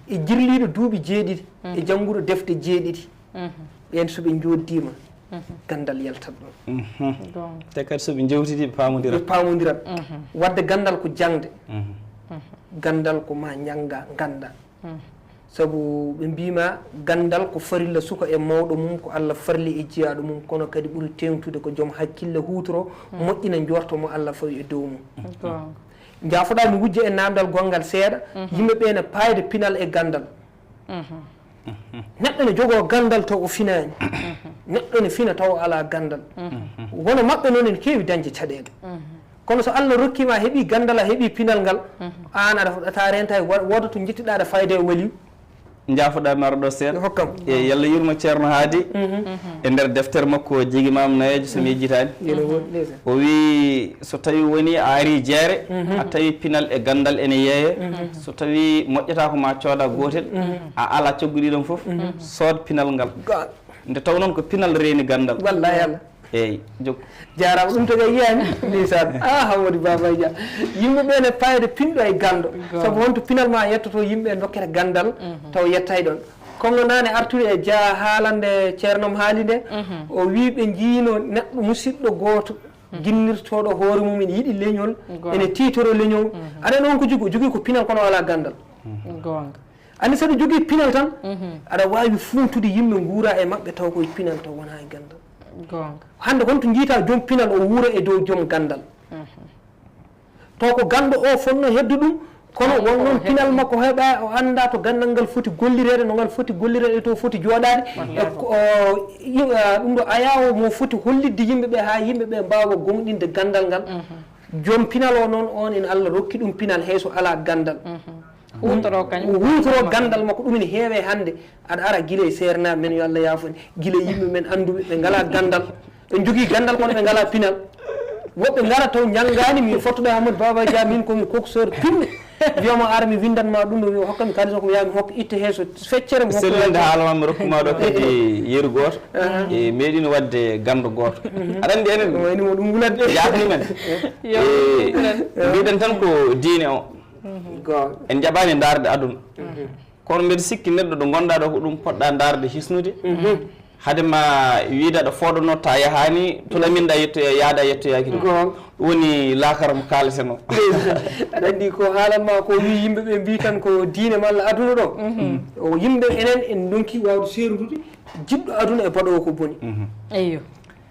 e jirliiɗo duuɓi jeeɗiɗi, e jannguɗo defte jeeɗiɗi. Ɓeen so ɓe njooɗdiima, ganndal yaltat ɗoon. Te kadi so ɓe njewtidi ɓe paamondirat. Ɓe paamondirat. Wadde ganndal ko jaŋde. Ganndal ko ma njannga, ngannda. Sabu ɓe mbiima ganndal ko farilla suka e mawɗo mum, ko Allah farli e jiyaaɗo mum, kono kadi ɓuri teeŋtude ko joom hakkille huutoro, moƴƴina njoorto mo Allah fawi e dow mum. Njaafoɗaa mi wujja e naamndal gonngal seeɗa, yimɓe ɓee ne paayde pinal e ganndal. Neɗɗo ne jogoo ganndal taw o finaani. Neɗɗo ne fina taw o alaa ganndal. Wano maɓɓe noon ene keewi dañde caɗeele. Kono so Allah rokkii ma a heɓii ganndal, a heɓii pinal ngal, aan aɗa fotata reentaade, wooda to njettiɗaa aɗa fayda e waliyu. Njaafoɗaa mi ara ɗo seeɗa. Hokkam. E yalla yurmo Ceerno Haadi. E nder deftere makko Jigi Maam Nayeejo so mi yejjitaani. O wii so tawi woni a ari jeere, a tawi pinal e ganndal ene yeeye. So tawi moƴƴata ko ma cooda gootel, a ala coggu ɗiɗon fof, sood pinal ngal. Nde taw noon ko pinal reeni ganndal. Wallahi Allah. Eeyi, jok. Jaaraama, ɗum to kay yiyaani. Ndeysaan. Ah, Hammadi Baba Dia. Yimɓe ɓee ne paayde pinɗo e ganndo. Sabu honto pinal ma yettoto yimɓe ɓe ndokkere ganndal, taw yettay ɗoon. Comme no naane arturi e ja haalande ceerno mo haali nde, o wii ɓe njiino neɗɗo musiɗɗo gooto, ginnirtooɗo hoore mum ene yiɗi leñol, ene tiitoro leñol. Aɗa noon ko jogii, jogii ko pinal kono alaa ganndal. Goonga. Anndi saɗa jogii pinal tan, aɗa waawi fuuntude yimɓe nguura e maɓɓe taw koye pinal taw wonaa e ganndal. Goonga. Hannde honto njiita joom pinal o wuura e dow joom ganndal. Taw ko ganndo o fotno hedde ɗum, kono won noon pinal makko heɓa o annda to ganndal ngal foti gollireede, no ngal foti gollireede, to foti jooɗaade. E ko, o, i-, a, ɗum ɗo ayawo mo foti hollitde yimɓe ɓe haa yimɓe ɓe mbaawa gomɗinde ganndal ngal. Joom pinal o noon, on ene Allah rokki ɗum pinal hay so alaa ganndal. Huutoro kañum. Huutoro ganndal makko, ɗum ene heewe hannde. Aɗa ara gila e seernaaɓe men, yo Allah yaafo en, gila e yimɓe men annduɓe, ɓe ngalaa ganndal. Ɓe njogii ganndal kono ɓe ngalaa pinal. Woɓɓe ngara taw njanngaani, mi fottuɗo e Amadou Baba Dia, min ko mi coxeur pinɗo. Mbiyamo ara mi winndan ma ɗum ɗo, mi hokka mi kaalis o ko mi yaha mi hokka itte hee so feccere mi hokka. Sellinde haala ma mi rokku ma ɗo kadi yeru gooto. E meeɗino waɗde ganndo gooto. Aɗa anndi enen ɗum wayni mo ɗum wulatde. Yaafni men. E mbiɗen tan ko diine o. En njaɓaani ndaarde aduna. Kono mbeɗa sikki neɗɗo ɗo ngonɗaa ɗo ko ɗum poɗɗaa ndaarde hisnude. Hade ma wiide aɗa fooɗanoo ta yahaani, to laminɗaa yettoya, yaada yettoyaaki ɗum. Ɗum woni laakara mo kaalatenoo. Aɗa anndi ko haalan ma ko wi yimɓe ɓe mbii tan ko diine malla aduna ɗo. O yimɓe enen en ndonki waawde seerndude jiɗɗo aduna e baɗoowo ko boni. Eyyo.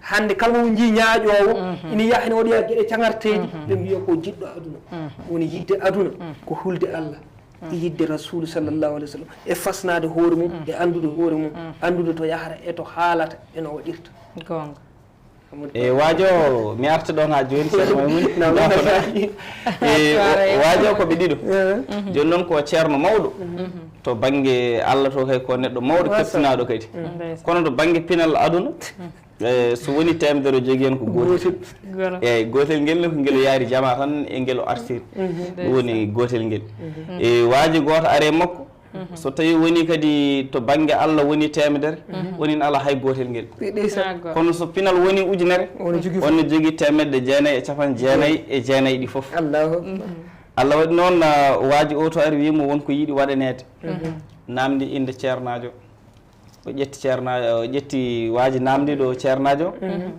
Hannde kala mo njii ñaaƴoowo, ina yaha ina waɗoya geɗe caŋarteeɗi, ɓe mbiya ko jiɗɗo aduna. Woni yiɗde aduna, ko hulde Allah, e yiɗde Rasuulu sallallahu alayhi wa sallam, e fasnaade hoore mum, e anndude hoore mum, anndude to yahata e to haalata e no waɗirta. Goonga. E waajo, mi arta ɗoon haa jooni, Ceerno Maymuuna. E waajo ko ɓe ɗiɗo. Jooni noon ko ceerno mawɗo. To bannge Allah to kay ko neɗɗo mawɗo keptinaaɗo kadi. Kono to bannge pinal aduna, e so woni teemedere o jogii heen ko gootel. Eeyi, gootel ngel ne ko ngel o yaari jama tan e ngel o artiri. Ɗum woni gootel ngel. E waaji gooto are makko, so tawi woni kadi to bannge Allah woni teemedere, onin alaa hay gootel ngel. Kono so pinal woni ujunere, on ne jogii teemedde jeenayi e capanɗe jeenayi e jeenayi ɗi fof. Allah waɗi noon, ah, waaji o to ari wiimo won ko yiɗi waɗaneede. Naamndi innde ceernaajo. O ƴetti ceernaajo, o ƴetti waaji naamndi ɗo ceernaajo,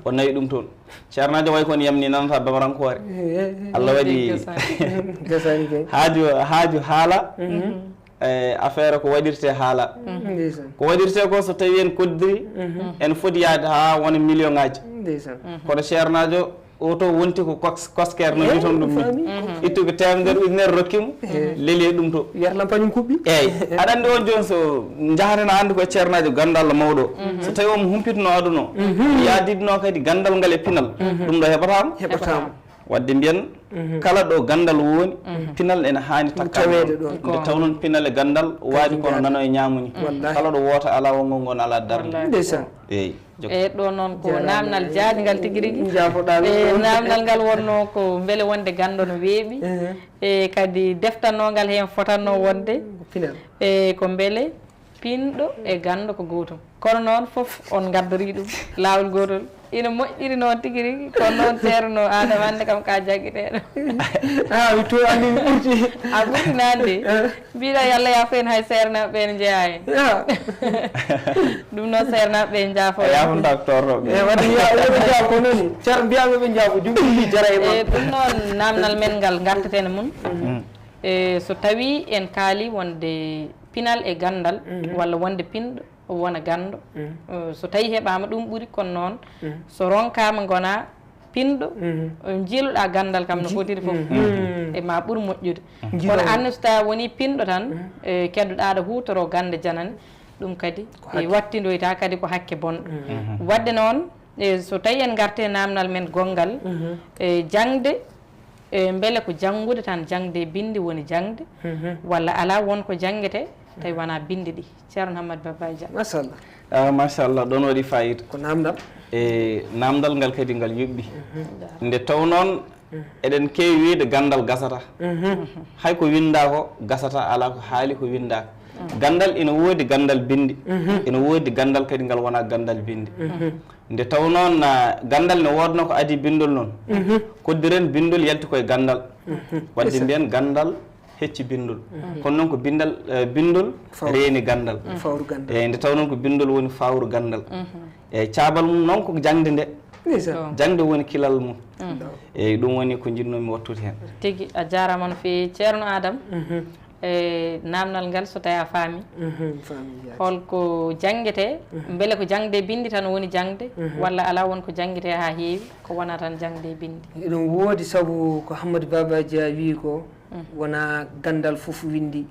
o nawi ɗum toon. Ceernaajo wayi kono yamni nanata bamarankoore. Allah waɗi haaju, haaju haala, e affaire ko waɗirte haala. Ko waɗirte ko so tawi en koddiri, en foti yaade haa wona million ngaji. Kono ceernaajo o to wonti ko kos-, kosker no mbiton ɗum ni. Ittu ko teemedere ujunere rokki mo, leli e ɗum to. Yerlam pañum kuɓɓi. Eeyi. Aɗa anndi on jooni so njahata na anndi ko e ceernaajo ganndal mawɗo. So tawi omo humpitno aduna o, yaadidno kadi ganndal ngal e pinal, ɗum ɗo heɓataama. Heɓataama. Waɗde mbiyen, kala ɗo ganndal woni, pinal ene haani takkaade ɗon. Nde taw noon pinal e ganndal waɗi kono nano e ñaamu ni. Kala ɗo woota alaa wonngol ngol alaa darnde. Ndeysaan. Eeyi. Jokki. E ɗo noon ko naamnal jaajngal tigi rigi. Njaafoɗaa min. E naamnal ngal wonnoo ko mbele wonde ganndo no weeɓi. E kadi deftannoongal heen fotatnoo wonde. Pinal. E ko mbele Pinɗo e ganndo ko gootum. Kono noon fof on ngaddorii ɗum laawol gootol. Ina moƴƴiri noon tigi rigi, kono noon Ceerno Aadama hannde kam ka jaggiɗeeɗo. A mi to anndi mi ɓurti. A ɓurti nande. Mbiɗa yalla ya fof en hay seernaaɓe ɓe ne njeyaa en. Ɗum noon seernaaɓe ɓe njaafo. A yaafunta ko torroɓe. E wadde ya woɓe njaafo noon. Ceerno mbiyaɓe ɓe njaafo, ɗum ɗum jara e makko. E ɗum noon naamnal men ngal ngarteten e mum. E so tawi en kaali wonde pinal e ganndal walla wonde pinɗo wona ganndo. Eh, so tawi heɓaama ɗum ɓuri, kono noon so ronkaama ngona pinɗo, eh, njiiluɗa ganndal kam no fotiri fof. E ma ɓur moƴƴude. Kono anne so tawi woni pinɗo tan, eh, keddoɗa aɗa huutoro gannde janane, ɗum kadi e wattindoyta kadi ko hakke bonɗo. Wadde noon, e so tawi en ngarte namnal men gonngal, e jangde, e mbele ko janngude tan, jangde e binde woni jangde, walla ala won ko janngete tawi wona binde ɗi? Ceerno Hammadi Babba Dia. Machallah. Ah, machallah, ɗon waɗi fayida. Ko namdal? E namdal ngal kadi ngal yoɓɓi. Nde taw noon eɗen keewi wiide ganndal gasata. Hay ko winnda ko gasata, ala ko haali ko winnda. Ganndal ina woodi ganndal binndi, ina woodi ganndal kadi ngal wona ganndal binndi. Nde taw noon, ah, ganndal ne woodno ko adi binndol noon. Koddiren binndol yalti koye ganndal. Wadde mbiyen ganndal hecci binndol. Kono noon ko binndal, eh, binndol reeni ganndal. Fawru ganndal. Eyyi, nde taw noon ko binndol woni fawru ganndal. Eyyi, caabal mum noon ko jangde nde. Ndeysaan. Jangde woni kilal mum. Eyyi, ɗum woni ko njiɗnoomi wattude heen. Tigi, a jaaraama no feewi, Ceerno Adam. E namnal ngal, so tawi a faami. Faami, yaadi. Holko janngete? Mbele ko jangde binndi tan woni jangde, walla ala won ko janngete haa heewi, ko wona tan jangde binndi? Eɗum woodi, sabu ko Hammadi Baba Dia wi ko, wona ganndal fof winndi.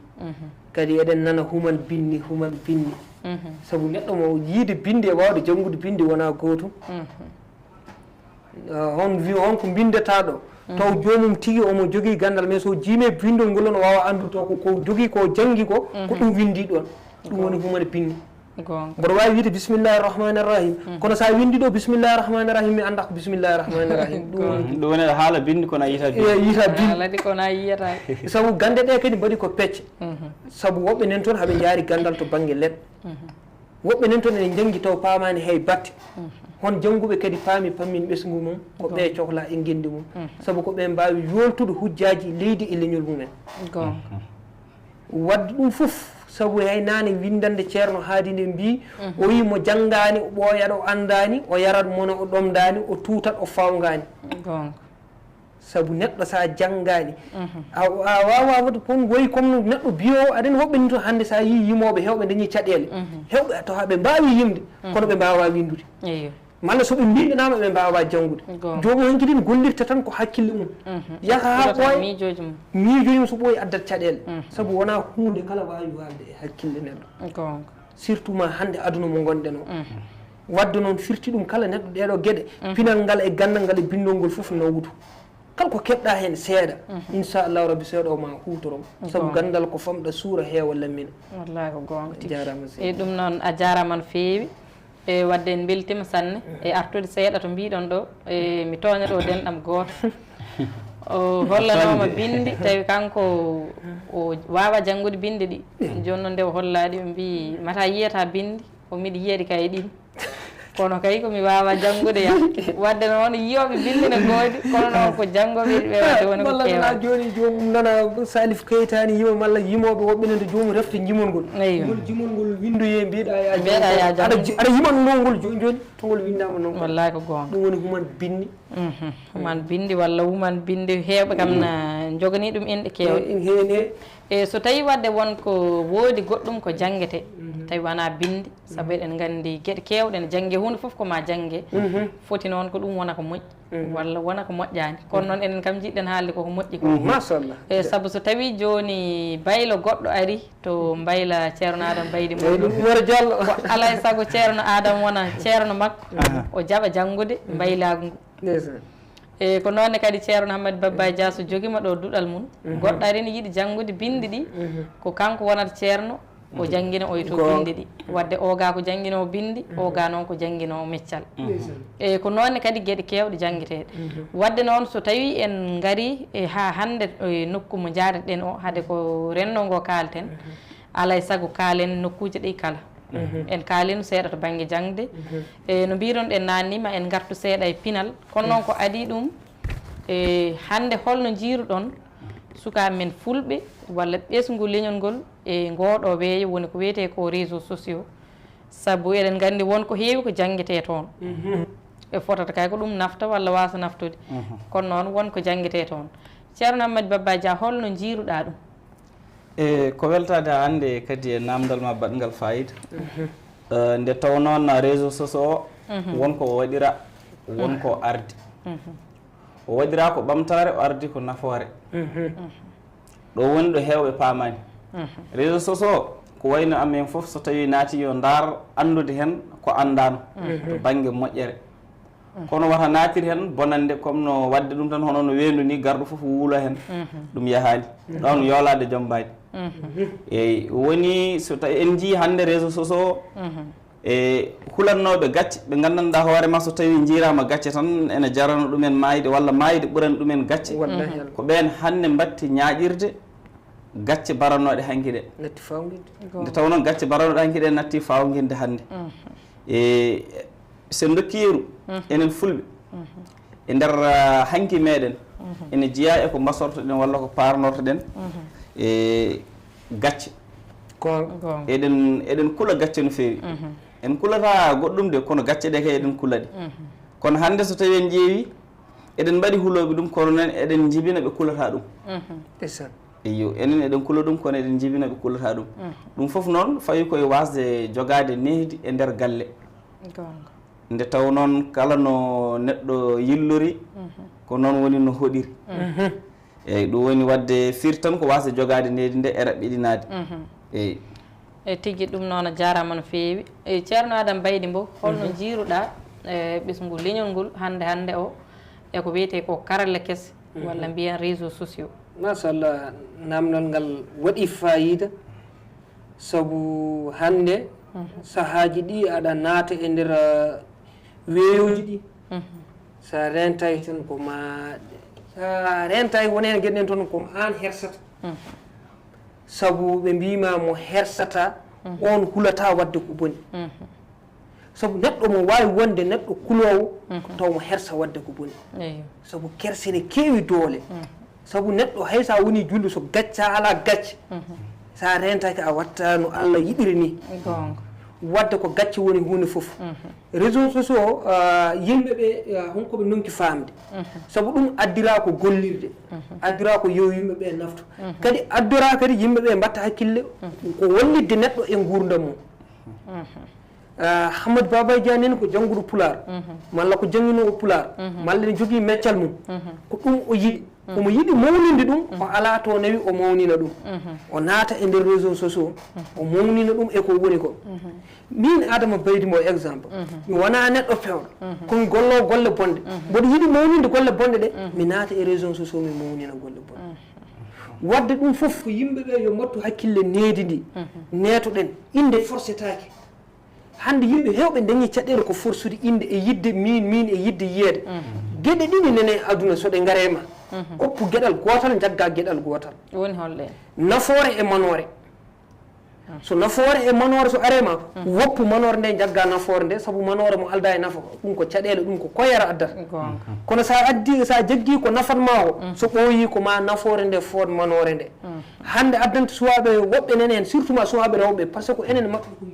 Kadi eɗen nana human binni, human binni. Sabu neɗɗo mo yiide binndi e waawde janngude binndi wona gootum. Ah, on wi on ko mbinndata ɗo. Taw joomum tigi omo jogii ganndal, mais so jiimi binndol ngol, on waawa anndude taw ko, ko jogii, ko janngi ko, ko ɗum winndi ɗon. Ɗum woni human binni. Goonga. Mboɗo waawi wiide bismillahi rahmani rahim. Kono so a winndi ɗo bismillahi rahmani rahim, mi annda ko bismillahi rahmani rahim. Ɗum woni ɗum woni haala binndi kono a yiyata binndi. Yiyata binndi. Haala ɗi kono a yiyata. Sabu gannde ɗe kadi mbaɗi ko pecce. Sabu woɓɓe nen toon haɓe njaari ganndal to bannge leɗɗe. Woɓɓe nen toon ene njanngi taw paamaani hay batte. Hon jannguɓe kadi paami pammin ɓesngu mum, ko ɓe cohla e ngenndi mum. Sabu ko ɓe mbaawi yooltude hujjaaji leydi e leñol mumen. Goonga. Wadde ɗum fof, sabu hay naane winndannde Ceerno Haadi nde mbii, o wii mo janngaani, o ɓooyat, o anndaani, o yarat mona, o ɗomdaani, o tuutat, o fawngaani. Goonga. Sabu neɗɗo so a janngaani, a, a waawaa waɗde kon woyi comme no neɗɗo biyoowo, aɗa anndi woɓɓe nii toon hannde so a yii yimooɓe heewɓe dañii caɗeele, heewɓe taw haɓe mbaawi yimde, kono ɓe mbaawaa winndude. Eeyyo. Malla so ɓe mbinndanaama, ɓe mbaawaa janngude. Goonga. Joomum hankadi ne gollirta tan ko hakkille mum. Yaha haa ɓooya, miijooji mum. Miijooji mum so ɓooyi addat caɗeele. Sabu wonaa huunde kala waawi waalde e hakkille neɗɗo. Goonga. Surtout ma hannde aduna mo ngonɗen o. Wadde noon firti ɗum kala neɗɗo ɗeeɗoo geɗe, pinal ngal e ganndal ngal e binndol ngol fof nawutu. Kala ko keɓɗa heen seeɗa, inchallahu rabbi seeɗa o ma huutoro. Sabu ganndal ko famɗa suura heewa lammina. Wallahi ko goonga tigi. Jaaraama seydi. E ɗum noon a jaaraama no feewi. E wadde en mbeltima sanne e artude seeɗa to mbiɗon ɗo. E mi tooña ɗo denɗam gooto. O hollanooma binndi, tawi kanko o waawa janngude binndi ɗi. Jooni noon nde o hollaaɗi, o mbii, mata yiyata binndi, o mbiɗa yiya ɗi kay ɗin. Kono kay ko mi waawa janngude ya. Wadde noon yiyooɓe binndi ne ngoodi, kono noon ko janngooɓe yiɗi ɓe wadde woni ko keewani. Jooni joomum nana Salif Keita ni yima, malla yimooɓe woɓɓe nan to joomum refta jimol ngol. Eyyo. Ngol jimol ngol winndoyee mbiɗa ya janngo. Aɗa ji-, aɗa yima ɗum noon ngol jooni jooni, to ngol winndaama noon. Wallahi ko goonga. Ɗum woni human binndi. Human binndi walla woman binndi, heewɓe kam na njoganii ɗum inɗe keewɗe. E, heen e. E so tawii wadde won ko woodi goɗɗum ko janngete, tawi wonaa binndi, sabu eɗen nganndi geɗe keewɗe ne jannge, huunde fof ko ma jannge, foti noon ko ɗum wona ko moƴƴi, walla wona ko moƴƴaani. Kono noon enen kam njiɗɗen haalde koko moƴƴi ko. Machallah. E sabu so tawii jooni baylo goɗɗo ari to mbayla Ceerno Adam Baydi mum, ɗum Wuro Jallo. Ko alaa e sago Ceerno Adam wona ceerno makko, o jaɓa janngude mbaylaagu ngu. Ndeysaan. E ko noon ne kadi Ceerno Hammadi Babba Dia so jogiima ɗo duɗal mum, goɗɗo ari ne yiɗi janngude binndi ɗi, ko kanko wonata ceerno, o janngina o e to binndi ɗi. Wadde oga ko jannginoowo binndi, oga noon ko jannginoowo meccal. Ndeysaan. E ko noon ne kadi geɗe keewɗe janngeteeɗe. Wadde noon so tawii en ngarii e haa hannde e nokku mo njaareten o, hade ko renndo ngo kaalten, Alaa e sago kaalen nokkuuje ɗe kala. En kaalino seeɗa to bannge jaŋde. E no mbiiron ɗen naanni, ma en ngartu seeɗa e pinal. Kono noon ko adii ɗum, e hannde holno njiiruɗon sukaaɓe men fulɓe walla ɓesngu leñol ngol e ngooɗo weeyo woni ko wiyetee ko réseaux sociaux? Sabu eɗen nganndi won ko heewi ko janngetee toon. E fotata kay ko ɗum nafta walla waasa naftude. Kono noon won ko janngetee toon. Ceerno Ammadi Babba Dia, holno njiiruɗaa ɗum? E ko weltaade hannde kadi e naamndal ma baɗngal faayiida. Eh, nde tawnoo na réseaux sociaux o, won ko o waɗira, won ko ardi. O waɗira ko ɓamtaare, o ardi ko nafoore. Ɗo woni ɗo heewɓe paamaani. Réseaux sociaux o, ko wayno amen fof, so tawii naati yo ndaar anndude heen ko anndaano to bannge moƴƴere. Kono wata naatir heen bonannde, comme no waɗde ɗum tan, hono no weendu ni, garɗo fof wuula heen. Ɗum yahaani. Ɗoon yoolaade jommbaani. Eeyi, woni so tawi en njii hannde réseaux sociaux o, e hulannooɓe gacce, ɓe nganndanɗaa hoore ma, so tawii njiiraama gacce tan, ene jarano ɗumen maayde, walla maayde ɓurani ɗumen gacce. Wallahi. Ko ɓeen hannde mbatti ñaaƴirde gacce baranooɗe hanki ɗe. Natti fawnginde. Nde tawnoo gacce baranooɗe hanki ɗe natti fawnginde hannde. E so en ndokki yeru, enen fulɓe, e nder, ah, hanki meɗen, ene jeyaa e ko mbasortoɗen walla ko parnortoɗen e gacce. Goonga. Eɗen, eɗen kula gacce no feewi. En kulata goɗɗum de, kono gacce ɗe kay eɗen kula ɗe. Kono hannde so tawi en ƴeewi, eɗen mbaɗi hulooɓe ɗum, kono noon eɗen njibina ɓe kulata ɗum. Ndeysaan. Iyo, enen eɗen kula ɗum, kono eɗen njibina ɓe kulata ɗum. Ɗum fof noon fawi koye waasde jogaade nehdi e nder galle. Goonga. Nde taw noon kala no neɗɗo yillori, ko noon woni no hoɗiri. Eyyi, ɗum woni waɗde fir tan ko waasde jogaade nehdi nde e raɓɓiɗinaade. Eyyi. E tigi ɗum noon a jaaraama no feewi. E Ceerno Adama Baydy Mbow, holno njiiruɗaa, e ɓesngu leñol ngol hannde hannde o, e ko wiyetee ko karalle kese, walla mbiyen réseaux sociaux? Machallah, naamnal ngal waɗi faayiida, sabu hannde sahaaji ɗi aɗa naata e nder, uh, weeyooji ɗi. Sa rentay tan ko ma, sa rentay woni heen geɗe ɗen toon ko aan hersata. Sabu ɓe mbiima mo hersata, on hulata waɗde ko boni. Sabu neɗɗo mo waawi wonde neɗɗo kuloowo, taw mo hersa waɗde ko boni. Eyo. Sabu kerse ne keewi doole. Sabu neɗɗo hay sa woni julɗo, so gacca alaa gacce, sa rentaki a watta no Allah yiɗiri ni. Goonga. Waɗde ko gacce woni huunde fof. Réseaux sociaux o, ah, yimɓe ɓe, ah, honko ɓe nonki faamde. Sabu ɗum addira ko gollirde, addira ko yo yimɓe ɓe nafto. Kadi addora kadi yimɓe ɓe mbatta hakkille ko wallitde neɗɗo e nguurndam mum. Ah, Hammat Baba Dia nani ko jannguɗo Pulaar, malla ko jannginoowo Pulaar, malla ne jogii meccal mum. Ko ɗum o yiɗi. Omo yiɗi mawninde ɗum, o alaa to nawi o mawnina ɗum. O naata e nder réseaux sociaux, o mawnina ɗum e ko woni ko. Min Adama Baydy Mbow exemple, mi wonaa neɗɗo pewɗo, ko mi golloowo golle bonɗe. Mboɗo yiɗi mawninde golle bonɗe ɗe, mi naata e réseaux sociaux, mi mawnina golle bonɗe. Waɗde ɗum fof ko yimɓe ɓe yo mbattu hakkille nehdi ndi, neetoɗen, innde forsetaake. Hannde yimɓe heewɓe dañi caɗeele ko forsude innde e yiɗde miin, miin e yiɗde yiyeede. Geɗe ɗiɗi nene e aduna so ɗe ngare ma. Oppu geɗal gootal, njagga geɗal gootal. Woni holɗe? Nafoore e manoore. So nafoore e manoore so are ma, woppu manoore nde, njagga nafoore nde, sabu manoore mo alda e nafa, ɗum ko caɗeele, ɗum ko koyere addata. Goonga. Kono sa addi, sa jaggi ko nafat ma o, so ɓooyi ko ma nafoore nde food manoore nde. Hannde addanta suwaaɓe woɓɓe nene en, surtout ma suwaaɓe rewɓe, parce que enen maɓɓe ko,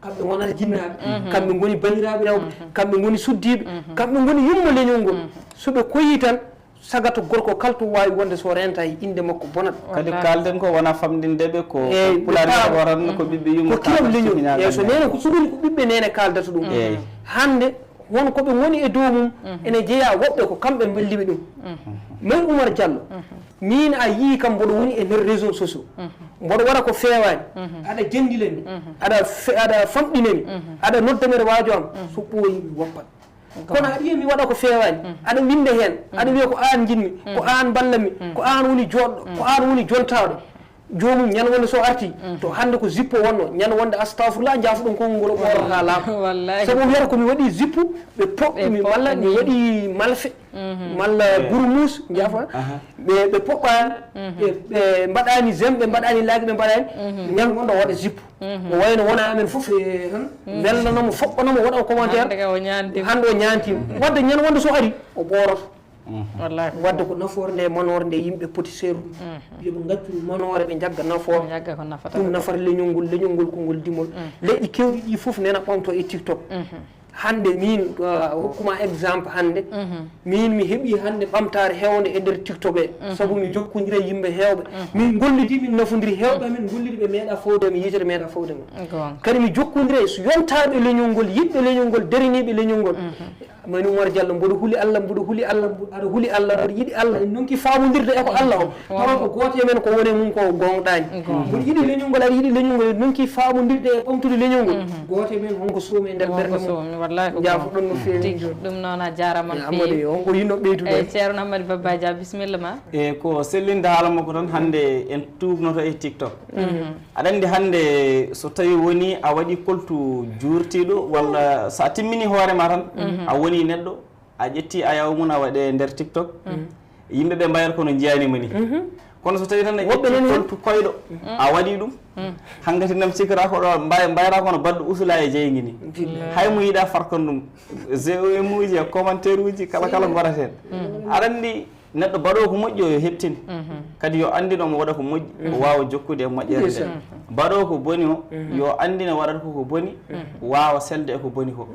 kamɓe ngonata jinnaaɓe, kamɓe ngoni banndiraaɓe rewɓe, kamɓe ngoni suddiiɓe, kamɓe ngoni yumma leñol ngol. So ɓe koyi tan, sagato gorko kala to waawi wonde so rentay innde makko bonat. Kadi kaalden ko wona famɗinde ɓe ko. Eey, Pulaar ɓe paama. Tan ko ɓiɓɓe yumma ko kiram leñol. Eey, so nene ko sugani ko ɓiɓɓe nene kaaldata ɗum. Eey. Hannde won ko ɓe ngoni e dow mum, ene jeyaa woɓɓe ko kamɓe mballiɓe ɗum. Mairie Oumar Diallo, min a yii kam mboɗo woni e nder réseaux sociaux. Mboɗo waɗa ko feewaani. Aɗa janndina mi, aɗa fe-, aɗa famɗina mi, aɗa nodda mi e waajo am, so ɓooyi mi woppat. Kono aɗa wiya mi waɗa ko feewaani, aɗa winnda heen, aɗa wiya ko aan njiɗmi, ko aan mballatmi, ko aan woni jooɗɗo, ko aan woni jontaaɗo. Joomum ñande wonde so arti, to hannde ko zippo wonno, ñande wonde astafurlah, jaafuɗon konngol ngol o ɓoorata laaɓa. Wallahi. Sabu o wiyata ko mi waɗi zippo, ɓe poɗɗumi, malla mi waɗi malfe, malla burmuus, jaafa. Ɓe, ɓe poɗɗaani, ɓe, ɓe mbaɗaani zem, ɓe mbaɗaani laagi, ɓe mbaɗaani. Ñande wonde o waɗa zippo. O wayno wona amen fof e tan, welnanamo, foɓɓanamo, waɗa commentaire. Hannde ka o ñaantima. Hannde o ñaantima. Wadde ñande wonde so ari, o ɓooroto. Wallahi. Wadde ko nafoore nde, manoore nde yimɓe poti seerude. Yo ɓe ngaccu manoore, ɓe njagga nafoore. Ɓe njagga ko nafata ɗum ko. Nafata leñol ngol, leñol ngol ko ngol dimol. Leƴƴi kewɗi ɗi fof nena ɓamto e TikTok. Hannde min, uh, hokkuma exemple hannde. Min mi heɓi hannde ɓamtaare heewnde e nder TikTok he. Sabu mi jokkondiri e yimɓe heewɓe. Min ngollidi, min nafondiri heewɓe, min ngollidi ɓe meeɗa fawde mi, yitere meeɗa fawde mi. Goonga. Kadi mi jokkondiri e so yontaaɓe leñol ngol, yiɗɓe leñol ngol, daraniiɓe leñol ngol. Mani Oumar Diallo, mboɗo huli Allah, mboɗo huli Allah, mbo-, aɗa huli Allah, mboɗo yiɗi Allah, en nonki faamondirde e ko Allah o. Tawa ko gooto e men ko woni e mum ko goongɗaani. Goonga. Mboɗo yiɗi leñol ngol, aɗa yiɗi leñol ngol, en nonki faamondirde e ɓamtude leñol ngol. Gooto e men honko soomi e nder ɓernde mum. Wonko soomi, wallahi ko goonga. Jaafoɗon no feewi. Tigi, ɗum noon a jaaraama no feewi. Amadou, honko yinno ɓeydude? Eyi, Ceerno Amadou Babba Dia, bisimilla ma. E ko sellinde haala makko tan, hannde en tuugnoto e TikTok. Aɗa anndi hannde so tawii wonii a waɗii koltu juurtiiɗo walla so a timminii hoore ma tan, a wonii neɗɗo, a ƴettii ayaawo mum a waɗi e nder TikTok, yimɓe ɓe mbayat kono njiyaani ma ni. Kono so tawii tan a ƴettii koltu koyɗo, a waɗii ɗum, hankadi nam cikkata ko ɗo mbay-, mbayata kono baɗɗo usula e jeygi ni. Hay mo yiɗa farkan ɗum, G O M uji e commentaire uji kala kala mbaɗat heen. Aɗa anndi neɗɗo baɗoowo ko moƴƴi o yo heɓtin. Kadi yo anndin omo waɗa ko moƴƴi, o waawa jokkude e moƴƴere nde. Baɗoowo ko boni o, yo anndine waɗata ko ko boni, waawa selde e ko boni ko.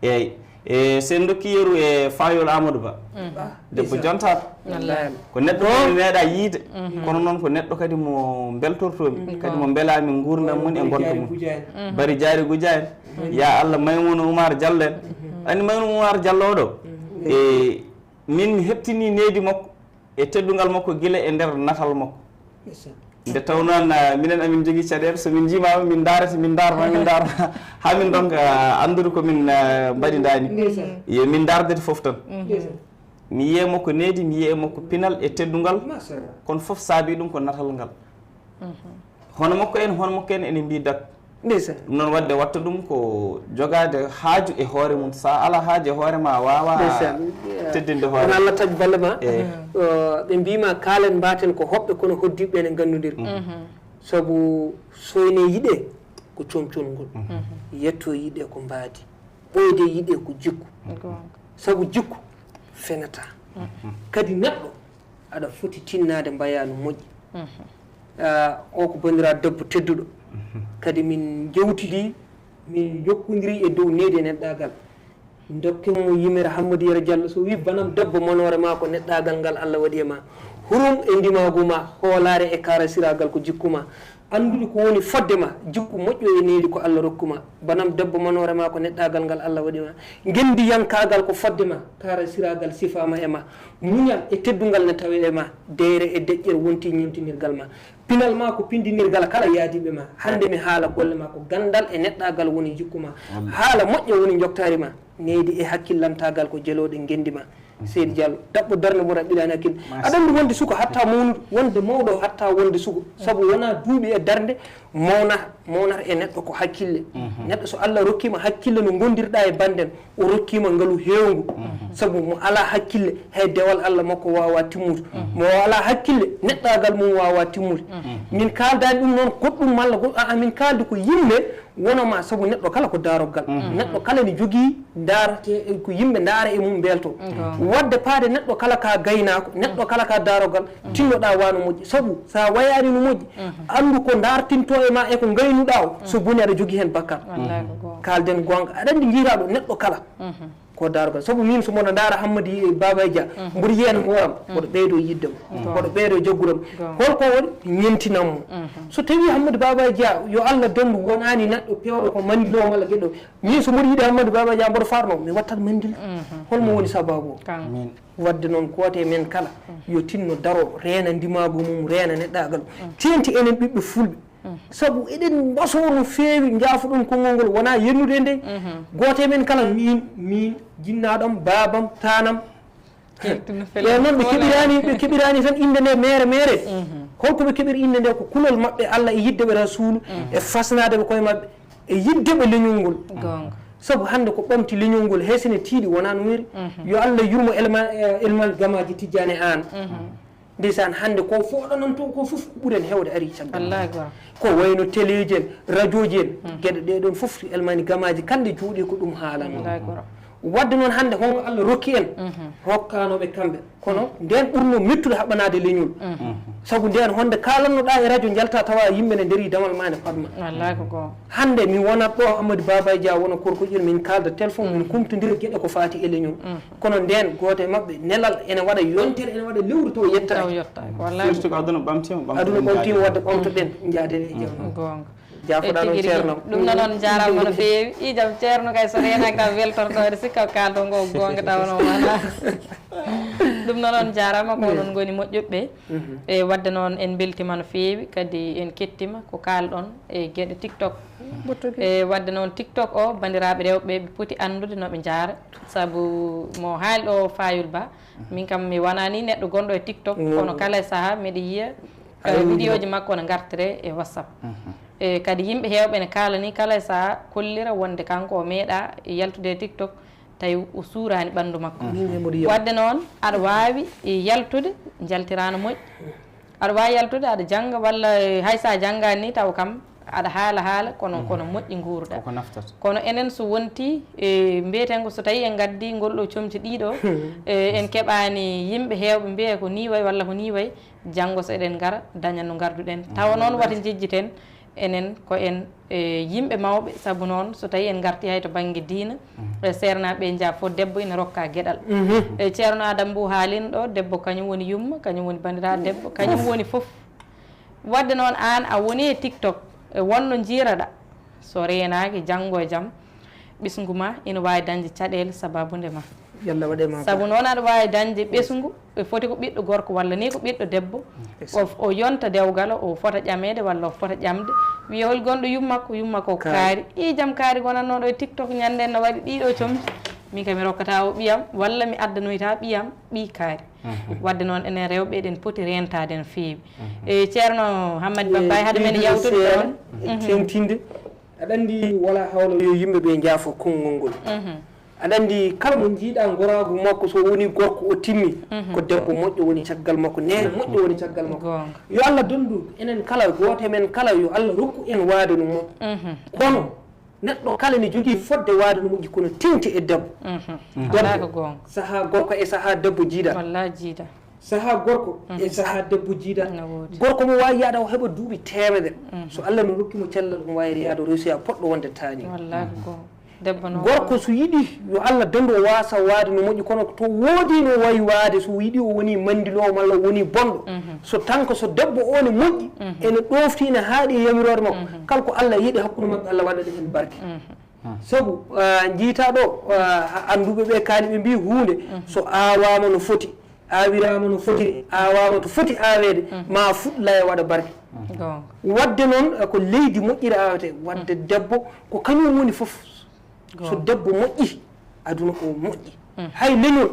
Eeyi. E so en ndokki yeru e Fayol Amadou Ba. Debbo jontaaɗo. Wallahi. Ko neɗɗo mo mi meeɗa yiide, kono noon ko neɗɗo kadi mo mbeltortoomi, kadi mo mbelaami nguurndam mum e ngonka mum. Bari Jaari Gujaani. Ya Allah, Maimouna Oumar Diallo en. Anndi Maimouna Oumar Diallo o ɗo? E min mi heɓtini nehdi makko e teddungal makko gila e nder natal makko. Nde tawnoo, ah, minen amin njogii caɗeele, so min njiimaama, min ndaarete, min ndaarata, min ndaarata, haa min ndonka, ah, anndude ko min, ah, mbaɗi ndaani. Yo min ndaardete fof tan. Mi yiyii makko nehdi, mi yiyii makko pinal e teddungal. Kono fof saabii ɗum ko natal ngal. Hono makko en, hono makko en ene mbiyi dak. Ndeysaan. Ɗum noon waɗde watta ɗum ko jogaade haaju e hoore mum. So a alaa haaju e hoore ma, a waawaa teddinde hoore ma. Wona Allah taƴi balle ma. Eey. Ɓe mbiima kaalen mbaaten ko hoɓɓe kono hoddiiɓe ene nganndondiri. Sabu soyne yiɗe ko comcol ngol. Yetto yiɗe ko mbaadi. Ɓooyde yiɗe ko jikku. Goonga. Sabu jikku fenataa. Kadi neɗɗo aɗa foti tinnaade mbayaa no moƴƴi. Ah, o ko banndiraaɗo debbo tedduɗo. Kadi min njewtidii, min njokkondirii e dow nehdi e neɗɗaagal. Ndokken mo yimere Hammadi Yero Diallo, so wii banam debbo manoore ma ko neɗɗaagal ngal Allah waɗi e ma. Hurum e ndimaagu ma, hoolaare e kaarasiraagal ko jikku ma. Anndude ko woni fodde ma, jikku moƴƴo e nehdi ko Allah rokku ma. Banam debbo manoore ma ko neɗɗaagal ngal Allah waɗi ma. Ngenndiyankaagal ko fodde ma, kaarasiraagal sifaama e ma. Muñal e teddungal ne tawee e ma. Deeyre e deƴƴere wonti ñemtinirgal ma. Pinal ma ko pindinirgal kala yaadiiɓe ma. Hannde mi haala golle ma ko ganndal e neɗɗaagal woni jikku ma. Haala moƴƴo woni njoktaari ma. Nehdi e hakkillantaagal ko jelooɗe ngenndi ma. Seydi Diallo, daɓɓo darnde mo raɓɓiɗaani hakkille. Aɗa anndi wonde suka hatta mawnude, wonde mawɗo hatta wonde suka. Sabu wonaa duuɓi e darnde mawnata, mawnata e neɗɗo ko hakkille. Neɗɗo so Allah rokkiima hakkille no ngondirɗaa e bannden, o rokkiima ngalu heewngu. Sabu mo alaa hakkille, hay dewal Allah makko waawaa timmude. Mo alaa hakkille, neɗɗaagal mum waawaa timmude. Min kaaldaani ɗum noon goɗɗum malla goɗ-, a'a, min kaaldi ko yimɓe wonoma, sabu neɗɗo kala ko daaroggal. Neɗɗo kala ne jogii ndaarate, ko yimɓe ndaara e mum mbelto. Wadde paade neɗɗo kala ka gaynaako, neɗɗo kala ka daaroggal, tinnoɗaa wa no moƴƴi. Sabu sa wayaani no moƴƴi, anndu ko ndaartinto e ma e ko ngaynuɗaa o, so boni aɗa jogii heen bakkar. Wallahi ko goonga. Kaalden goonga. Aɗa anndi njiiraa ɗo neɗɗo kala. Ko daarogol. Sabu min so mboɗo ndaara Hammadi Baba Dia, mboɗo yiyan hooram, mboɗo ɓeydo yiddam, mboɗo ɓeydo jagguram. Holko woni? Ñemtinam mo. So tawi Hammadi Baba Dia, yo Allah donndu, wonani neɗɗo pewɗo ko mandilo malla geɗo. Min so mboɗo yiɗi Hammadi Baba Dia, mboɗo farno, mi wattat mandil. Holmo woni sababu o? Min. Wadde noon, gooto e men kala, yo tinno daro, reena ndimaagu mum, reena neɗɗaagal. Teenti enen ɓiɓɓe fulɓe. Sabu eɗen mbasoo no feewi, njaafoɗon konngol ngol, wonaa yennude nde. Gooto e men kala, miin, miin, jinnaaɗo am, baaba am, taanam. Ɓe noon ɓe keɓiraani, ɓe keɓiraani tan innde nde meere, meere. Ko Holko ɓe keɓiri innde nde? Ko kulol maɓɓe Allah e yidde ɓe Rasuulu, e fasnaade ɓe koye maɓɓe, e yidde ɓe leñol ngol. Sabu hannde ko ɓamti leñol ngol, hay so ene tiiɗi, wonaa no weri. Yo Allah yurmo Elma-, eh, Elmaaji Gamaaji Tijjaani Aan. Ndeysaan, hannde ko fooɗanantoo ko fof, ko ɓuri en heewde arii caggal. Wallaahi, ko wayno teleeji en, rajooji en, geɗe ɗee ɗoon fof, Elmaaji Gamaaji kala nde jooɗii ko ɗum haalanoo. Wallaahi, ko. Waɗde noon, hannde honko Allah rokki en? Rokkaanoo ɓe kamɓe. Kono ndeen ɓurnoo mettude haɓanaade leñol. Sabu ndeen, honde kaalannoɗaa e rajo, njaltaa tawa yimɓe ne ndarii damal maa ne paɗ ma. Wallaahi, ko goonga. Hannde mi wonat ɗo, Amadou Baba Dia wona korkoƴel, min kaalda téléphone, min kumtondira geɗe ko faati e leñol. Kono ndeen, gooto e maɓɓe, nelal ene waɗa yontere, ene waɗa lewru taw yettaaki. Taw yettaaki, wallaahi. Surtout ko aduna ɓamtiima, ɓamtoɗen. Aduna ɓamtiima, wadde ɓamtoɗen, njaaden e jam. Goonga. Jaafoɗaa noon, Ceerno. Ɗum noon, on njaaraama no feewi. I jam, Ceerno kay, so reenaaki tan weltorɗo, eɗa sikka ko kaalɗo ngo goonga tawa noon wonaa. Ɗum noon, on njaaraama, ko onon ngoni moƴƴuɓe. E waɗde noon, en mbeltiima no feewi, kadi en kettiima ko kaalɗon e geɗe TikTok. E waɗde noon, TikTok o, banndiraaɓe rewɓe, ɓe poti anndude no ɓe njaara. Sabu mo haali ɗo, Fayul Ba, min kam mi wonaa ni neɗɗo gonɗo e TikTok, kono kala e sahaa miɗa yiya, eh, vidéoji makko ne ngartire e WhatsApp. E kadi yimɓe heewɓe ne kaalani kala e sahaa kollira wonde kanko o meeɗa yaltude e TikTok, tawi o suuraani ɓanndu makko. Min e mboɗo yiya. Waɗde noon, aɗa waawi yaltude, njaltiraa no moƴƴi. Aɗa waawi yaltude, aɗa jannga, walla, eh, hay so a janngaani ni, taw kam aɗa haala haala, kono, kono moƴƴi nguurɗaa. Koko naftata. Kono enen, so wonti, eh, mbiyeten ko so tawi en ngaddi ngol ɗo comci ɗiɗo, eh, en keɓaani yimɓe heewɓe mbiya ko ni way walla ko ni way, janngo so eɗen ngara, daña no ngarduɗen. Tawa noon wata njejjiten, enen ko en, e, yimɓe mawɓe, sabu noon so tawi en ngarti hay to bannge diina, e, seernaaɓe njaafo, debbo ina rokka geɗal. E, Ceerno Adam Mbow haalino ɗo, debbo kañum woni yumma, kañum woni banndiraaɗo debbo, kañum woni fof. Waɗde noon, aan a woni e TikTok, e wonno njiiraɗa, so reenaaki, janngo e jam, ɓesngu ma ina waawi dañde caɗeele sabaabu nde ma. Yalla waɗe ma. Sabu noon aɗa waawi dañde ɓesngu, e foti ko ɓiɗɗo gorko walla ni ko ɓiɗɗo debbo. O, o yonta dewgal, o fota ƴameede walla o fota ƴamde. Wiya hol gonɗo yummakko, yummakko ko kaari. Kaari. I jam kaari gonannooɗo e TikTok ñande no waɗi ɗiɗo comci. Min kam mi rokkata o ɓiyam, walla mi addanoyta ɓiyam, ɓii kaari. Waɗde noon enen rewɓe eɗen poti reentaade no feewi. E Ceerno Hammadi Bambaye, hade men yawtude ɗoon. Teŋtinde. Aɗa anndi wala hawla yo yimɓe ɓe njaafo konngol ngol. Aɗa anndi kala mo njiiɗa ngoraagu makko, so woni gorko o timmi, ko debbo moƴƴo woni caggal makko, neene moƴƴo woni caggal makko. Goonga. Yo Allah dondu enen kala, gooto e men kala, yo Allah rokku en waade no moƴƴi. Kono neɗɗo kala ne jogii fodde waade no moƴƴi, kono teŋti e debbo. Debbo, alaa ko goonga. Sahaa gorko e sahaa debbo jiidaa. Wallaahi jiidaa. Sahaa gorko e sahaa debbo jiidaa. No woodi. Gorko mo waawi yaada o heɓa duuɓi teemedere. So Allah no rokki mo cellal, omo waawi yaada o resoya poɗɗo wonde taani. Wallaahi ko debbo noon. Gorko so yiɗi yo Allah dandu o waasa waade no moƴƴi, kono to woodi no wayi waade, so yiɗi o woni mandiloowo malla o woni bonɗo. So tan ko so debbo o ne moƴƴi, ene ɗoofti, ene haaɗi e yamiroore makko. Kala ko Allah yiɗi hakkunde maɓɓe, Allah waɗa ɗum en barke. Sabu, ah, njiitaa ɗo, ah, annduɓe ɓe kaani ɓe mbii huunde, so aawaama no foti, aawiraama no fotiri, aawaama to foti aaweede, ma fuɗ laya waɗa barke. Goonga. Waɗde noon, eh, ko leydi moƴƴiri aawetee. Waɗde debbo, ko kañum woni fof. So debbo moƴƴi, aduna o moƴƴi. Hay leñol,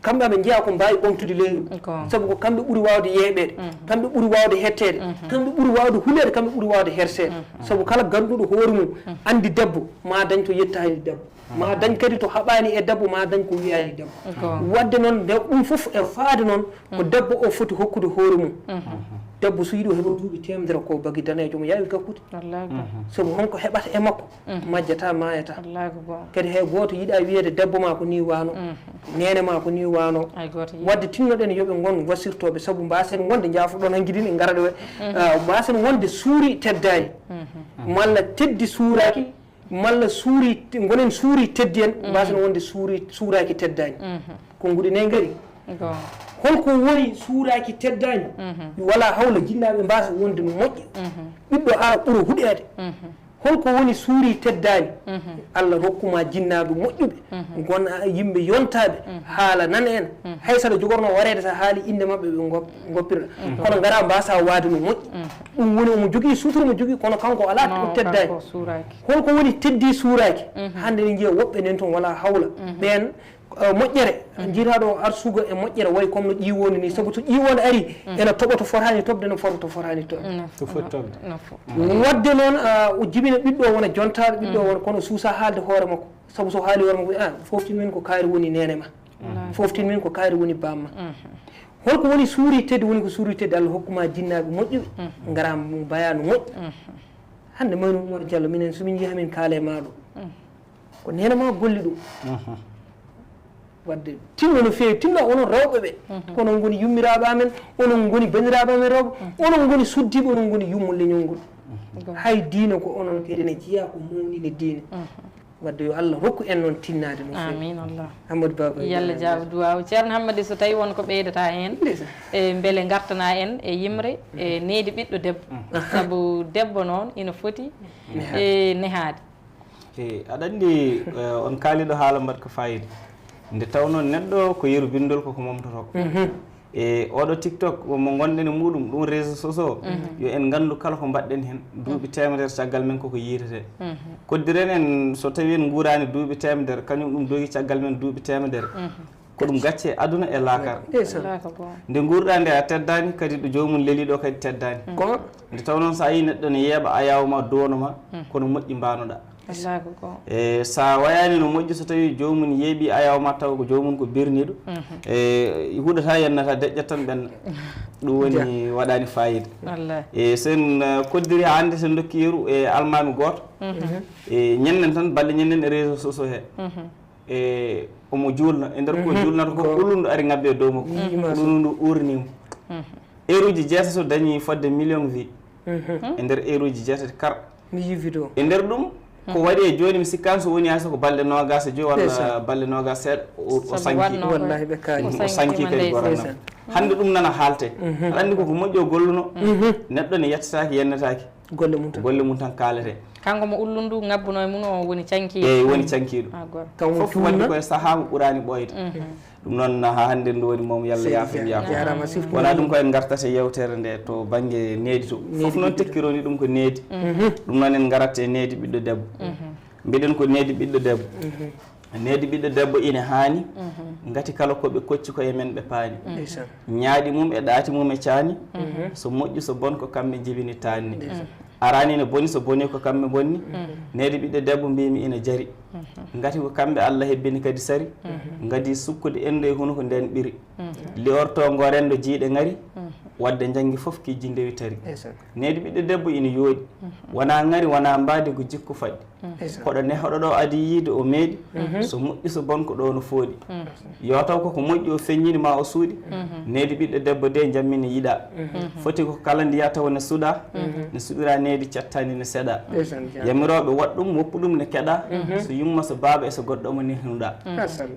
kamɓe aɓe njiyaa ko mbaawi ɓamtude leñol. Goonga. Sabu ko kamɓe ɓuri waawde yeeɓeede, kamɓe ɓuri waawde hetteede, kamɓe ɓuri waawde huleede, kamɓe ɓuri waawde herseede. Sabu kala gannduɗo hoore mum, anndi debbo, ma dañ to yettaani debbo. Ma dañ kadi to haɓaani e debbo, ma dañ ko wiyaani debbo. Goonga. Waɗde noon, nde ɗum fof e faade noon, ko debbo o foti hokkude hoore mum. Debbo so yiɗi o heɓa duuɓi teemedere ko bagi daneejo mo yaawi gakkude. Wallaahi ko. Sabu honko heɓata e makko? Majjata, maayata. Wallaahi ko goonga. Kadi hay gooto yiɗaa wiyeede debbo ma ko ni waano, neene ma ko ni waano. Hay gooto yiɗaa. Waɗde tinnoɗen yo ɓe ngon wasirtooɓe, sabu mbaasen wonde, njaafoɗon hanki din e ngara ɗo, ah, mbaasen wonde suuri teddaani. Malla teddi suuraaki, malla suuri, ngonen suuri teddi en, mbaasen wonde suuri, suuraaki teddaani. Ko nguɗi nayi ngari. Goonga. Holko woni suuraaki teddaani? Wala hawla jinnaaɓe mbaasa wonde no moƴƴi. Ɓiɗɗo ara ɓuro huɗeede. Holko woni suuri teddaani? Allah rokkuma jinnaaɓe moƴƴuɓe, ngona yimɓe yontaaɓe, haala nan en. Hay saɗa jogorno wareede, sa haali innde maɓɓe, ɓe ngop-, ngoppirɗa. Kono ngara mbaasa waade no moƴƴi. Ɗum woni omo jogii sutura, mo jogii, kono kanko alaa ko teddaani. Kanko suuraaki. Holko woni teddi suuraaki? Hannde ne njiya woɓɓe nen toon wala hawla. Ɓeen ko eh, moƴƴere, njiytaɗo o arsugo e moƴƴere, wayi comme no ƴiiwoonde ni, sabu to ƴiiwoonde ari, ena toɓa to fotaani toɓde, no fota to fotaani toɓde. No fo- Ko foti toɓde. No fo- Wadde noon, ah, o jibina ɓiɗɗo o wona jontaaɗo, ɓiɗɗo o wona kono suusa haalde hoore makko, sabu so haali hoore makko, ah, foftin min ko kaari woni neene ma, foftin min ko kaari woni baam ma. Holko woni suuri teddi, woni ko suuri teddi, Allah hokkuma jinnaaɓe moƴƴuɓe, ngara mbayaa no moƴƴi. Hannde Maynu Umar Jallo, minen somin njehi min kaala e maaɗo, ko neene ma golli ɗum. Wadde tinno no feewi, tinno onon rewɓe ɓe. Ko onon ngoni yummiraaɓe amen, onon ngoni banndiraaɓe amen rewɓe, onon ngoni suddiiɓe, onon ngoni yummum leñol ngol. Hay diine ko onon kadi ne jeyaa ko mawninde diine. Wadde yo Allah rokku en noon tinnaade no feewi. Amin Allah. Hammadou Baba. Yalla jaabo duwaaw. Ceerno Hammadi, so tawi won ko ɓeydata heen, Ndeysaan. e mbele ngartana en e yimre e needi ɓiɗɗo debbo. Sabu debbo noon ina foti e nehaade. E aɗa anndi, eh, on kaaliɗo haala mbaɗ ko fayida. Nde tawnoo neɗɗo ko yeru binndol koko momtotoo. E oɗo TikTok mo ngonɗen e muɗum, ɗum réseau sociaux, yo en nganndu kala ko mbaɗɗen heen, duuɓi teemedere caggal men koko yiitete. Koddiren en, so tawi en nguuraani duuɓi teemedere, kañum ɗum dogi caggal men duuɓi teemedere. Ko ɗum gacce aduna e laakara. Ndeysaan. Alaa ko goonga. Nde nguurɗaa nde a teddaani, kadi ɗo joomum leli ɗo kadi teddaani. Ko Nde taw noon so a yii neɗɗo ne yeeɓa ayaawo ma, duwono ma, kono moƴƴi mbaanoɗaa. Alaa ko goonga. E so a wayaani no moƴƴi, so tawi joomum yeeɓi ayaawo ma taw ko joomum ko birniiɗo, e huɗata yennata deƴƴat tan ɓenna. Ɗum woni waɗaani fayida. Wallaahi. E so en eh, koddiri hannde, so en ndokki yeru e almaami gooto, e ñannen tan balle ñannen e réseau sociaux he. E omo juulna, e nder ko juulnata ko, ulundu ari ngabbi e dow makko. Ulundu uurnimo. Heure uji jeetati o dañi fodde million vie. E nder heure uji jeetati kar. Mi yi video. E nder ɗum, ko waɗi e jooni, mi sikkaani so woni hay so ko balɗe noogaas e joyi walla balɗe noogaas seeɗa, o o sanki. Wallahi ɓe kaali. O sanki kadi goranam. Hannde ɗum nana haalte. Aɗa anndi koko moƴƴo golluno. Neɗɗo ne yettataaki, yennetaaki. Golle mum tan. Golle mum tan kaalete. Kanko mo ullundu ngabbuno e mum o woni cankiiɗo. Eeyi, woni cankiiɗo. A gor. Kanko Fof waɗi koye sahaa mo ɓuraani ɓooyde. Ɗum noon, haa hannde ndu woni moom, yalla yaafin yaafin. Jaaraama siftu. Wonaa ɗum ko en ngartata e yeewtere nde to bannge needi to. Fof noon tekkironi ɗum ko needi. Ɗum noon en ngarat e needi ɓiɗɗo debbo. Mbiɗen ko needi ɓiɗɗo debbo. Needi ɓiɗɗo debbo ina haani. Ngati kala ko ɓe kocci ko e men ɓe paani. Ñaaɗi mum e ɗaati mum e caani. So moƴƴi so bon ko kamɓe njibini taanni. Arani ne boni so boni ko kamɓe bonni. Needi ɓiɗɗo debbo mbimi ina jari. Ngati ko kamɓe Allah hebbini kadi sari. Ngadi sukkude endo e hunuko nden ɓiri. Liorto ngo rendo jiiɗe ngari. Wadde jangi fof ki jindewi tari. Needi ɓiɗɗo debbo ina yooɗi. Wona ngari, wona mbaadi, ko jikku faɗɗi. Koɗo nehoɗo ɗo adi yiide o meeɗi. So moƴƴi so bon ko ɗo no fooɗi. Yo taw koko moƴƴi o feññini ma o suuɗi. Needi ɓiɗɗo debbo de jammine yiɗa. Foti ko kala ndiya taw ne suɗa. Ne suɗira needi cattani ne seɗa. Yamiroɓe waɗ ɗum, woppu ɗum ne keɗa. So yumma, so baaba e so goɗɗo mo nehnuɗa.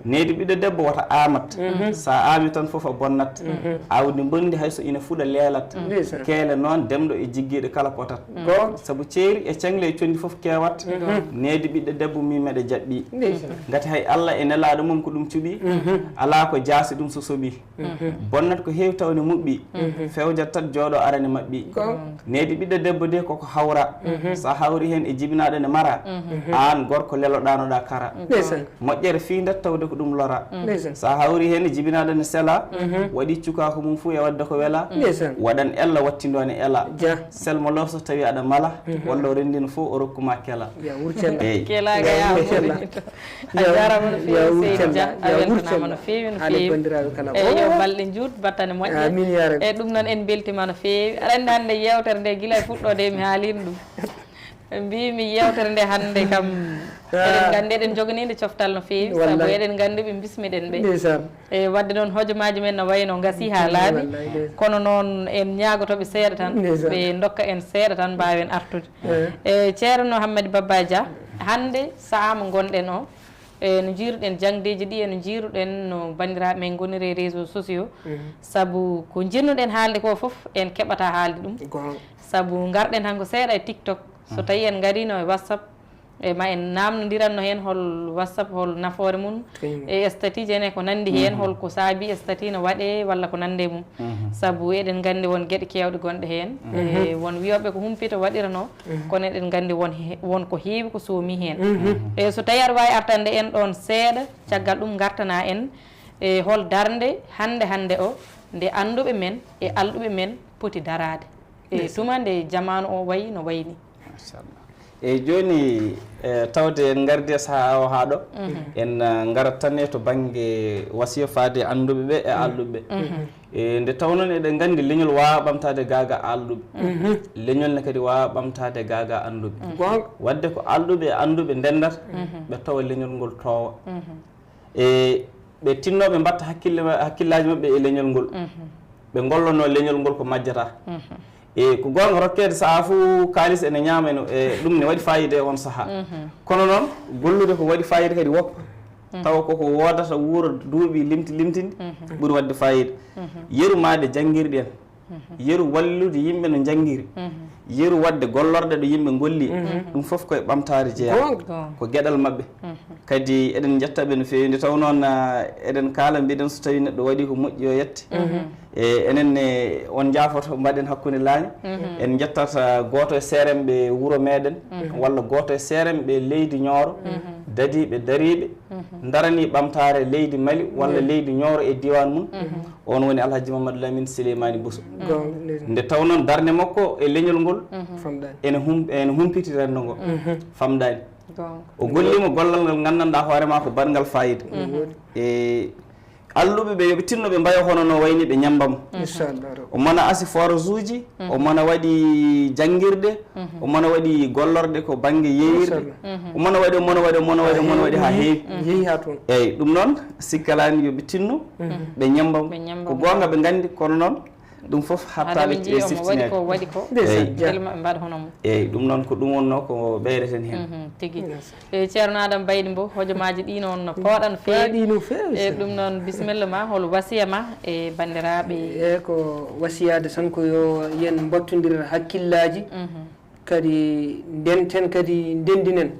Needi ɓiɗɗo debbo wata amat. Sa ami tan fof a bonnat. Awdi bondi hay so ina fuɗa leelat. Keele noon demɗo e jiggiiɗo kala potat. Sabu ceeri e ceŋle e condi fof kewat. Needi ɓiɗɗo debbo mi meɗa jaɓɓi. Ngati hay Allah e nelaɗo mum ko ɗum cuɓi. Ala ko jaasi ɗum so soɓi. Bonnat ko heewi tawne muɓɓi. Fewjat tan jooɗo arane maɓɓi. Needi ɓiɗɗo debbo de koko hawra. Sa hawri hen e jibinaɗo ne mara. An gorko leloɗanoɗa kara. Moƴƴere fi ndat tawde ko ɗum lora. Sa hawri hen e jibinaɗo ne sela. Waɗi cukaku mum fuu e wadde ko wela. Waɗan ella wattindo ne ela. Selmo lo so tawi aɗa mala. Walla o rendino fof o rokkuma kela. Eyi. Kelaga ya. A jarama no feewi Seydi Dia, a weltanama no feewi no feewi. Eyi, yo balɗe juut, battane moƴƴe. E ɗum noon en beltima no feewi. Aɗa anndi hannde yewtere nde gila e fuɗɗode mi haalino ɗum. Mbimi yewtere nde hannde kam eɗen nganndi eɗen joganinde coftal no feewi, sabu eɗen nganndi ɓe bismiɗen ɓe. E wadde noon hojomaaji men no wayno ngasi haa laaɓi. Kono noon en ñaagotoɓe seeɗa tan, ɓe ndokka en seeɗa tan mbaawen artude. E Ceerno Hammadi Babba Dia, hannde sahaa mo ngonɗen o, e no njiiruɗen jaŋdeeji ɗi, e no njiiruɗen no banndiraaɓe men ngoniri e réseaux sociaux. Sabu ko njiɗnuɗen haalde ko fof en keɓata haalde ɗum. Sabu ngarɗen tan ko seeɗa e TikTok. So tawi en ngarino e WhatsApp, E ma en naamnondiranno heen hol WhatsApp, hol nafoore mum, e statut ji en e ko nanndi heen, hol ko saabi statut no waɗee walla ko nanndi e mum. Sabu eɗen nganndi won geɗe keewɗe gonɗe heen. E won wiyooɓe ko humpito waɗiranoo, kono eɗen nganndi won he-, won ko heewi ko soomi heen. E so tawii aɗa waawi artande en ɗoon seeɗa, caggal ɗum ngartana en e hol darnde hannde hannde o nde annduɓe men e alɗuɓe men poti daraade. E tuma nde jamaanu o wayi no wayi ni. Machallah. Eyi, jooni, e, tawde en ngardi e sahaa o haa ɗo, en, e, ngarat tan e to bannge wasiya faade e annduɓe ɓe e alɗuɓe ɓe. E, nde tawnoo eɗen nganndi leñol waawaa ɓamtaade gaa gaa alɗuɓe. Leñol ne kadi waawaa ɓamtaade gaa gaa annduɓe. Waɗde ko alɗuɓe e annduɓe ndendata, ɓe tawa leñol ngol toowa. E ɓe tinnoo ɓe mbaɗta hakkille ma-, hakkillaaji maɓɓe e leñol ngol. Ɓe ngollonoo leñol ngol ko majjata. E ko goonga, rokkeede sahaa fof kaalis ene ñaama, ene, e ɗum ne waɗi faayiida e oon sahaa. Kono noon, gollude ko waɗi faayiida kadi woppa. Tawa koko woodata wuuro duuɓi limti limtindi ɓuri waɗde faayiida. Yeru maayde janngirɗi en. Yeru wallude yimɓe no njanngiri. Yeru waɗde gollorɗe ɗo yimɓe ngolli. Ɗum fof koye ɓamtaare jeyaa. Goonga. Ko geɗal maɓɓe. Kadi eɗen njetta ɓe no feewi. Nde tawnoo, ah, eɗen kaala, mbiɗen so tawii neɗɗo waɗii ko moƴƴi yo yette. E enen ne, on njaafoto, mbaɗen hakkunde laañe. En njettat gooto e seeremɓe wuro meeɗen, walla gooto e seeremɓe leydi Ñooro, dadiiɓe, dariiɓe, ndaranii ɓamtaare leydi Mali walla leydi Ñooro e diiwaan mum. Oon woni Alhaji Mamadou Lamine Souleymani Bousso. Goonga, nde tawnoo darnde makko e leñol ngol ene hum-, ene humpiti renndo ngo. Famɗaani. Goonga. O golliima gollal ngal nganndanɗaa hoore maa ko baɗngal faayiida. E alɗuɓe ɓe, yo ɓe tinno ɓe mbayo hono no wayni ɓe ñambam. Inchallah Rabbi. O mona asi forage uji, o mona waɗi janngirɗe, o mona waɗi gollorɗe ko bannge yeeyirɗe. O mona waɗi, o mona waɗi, o mona waɗi, o mona waɗi haa heewi. Yeehi haa toon. Eyi, ɗum noon, sikkalaani yo ɓe tinno, ɓe ñambam. Ɓe ñambam. Ko goonga ɓe nganndi, kono noon, ɗum fof hattaali e siftinede. Ko waɗi ko. Eyi. Mbele maɓe mbaɗa hono mum. Eyi, ɗum noon ko ɗum wonnoo ko ɓeydeten heen. Tigi. E Ceerno Adama Baydi Mbow, hojomaaji ɗi noon no pooɗa no feewi. Pooɗi no feewi. E ɗum noon, bisimilla ma, hol wasiya ma e banndiraaɓe? E ko wasiyaade tan ko yo yen mbattondir hakkillaaji, kadi ndenten, kadi ndenndinen.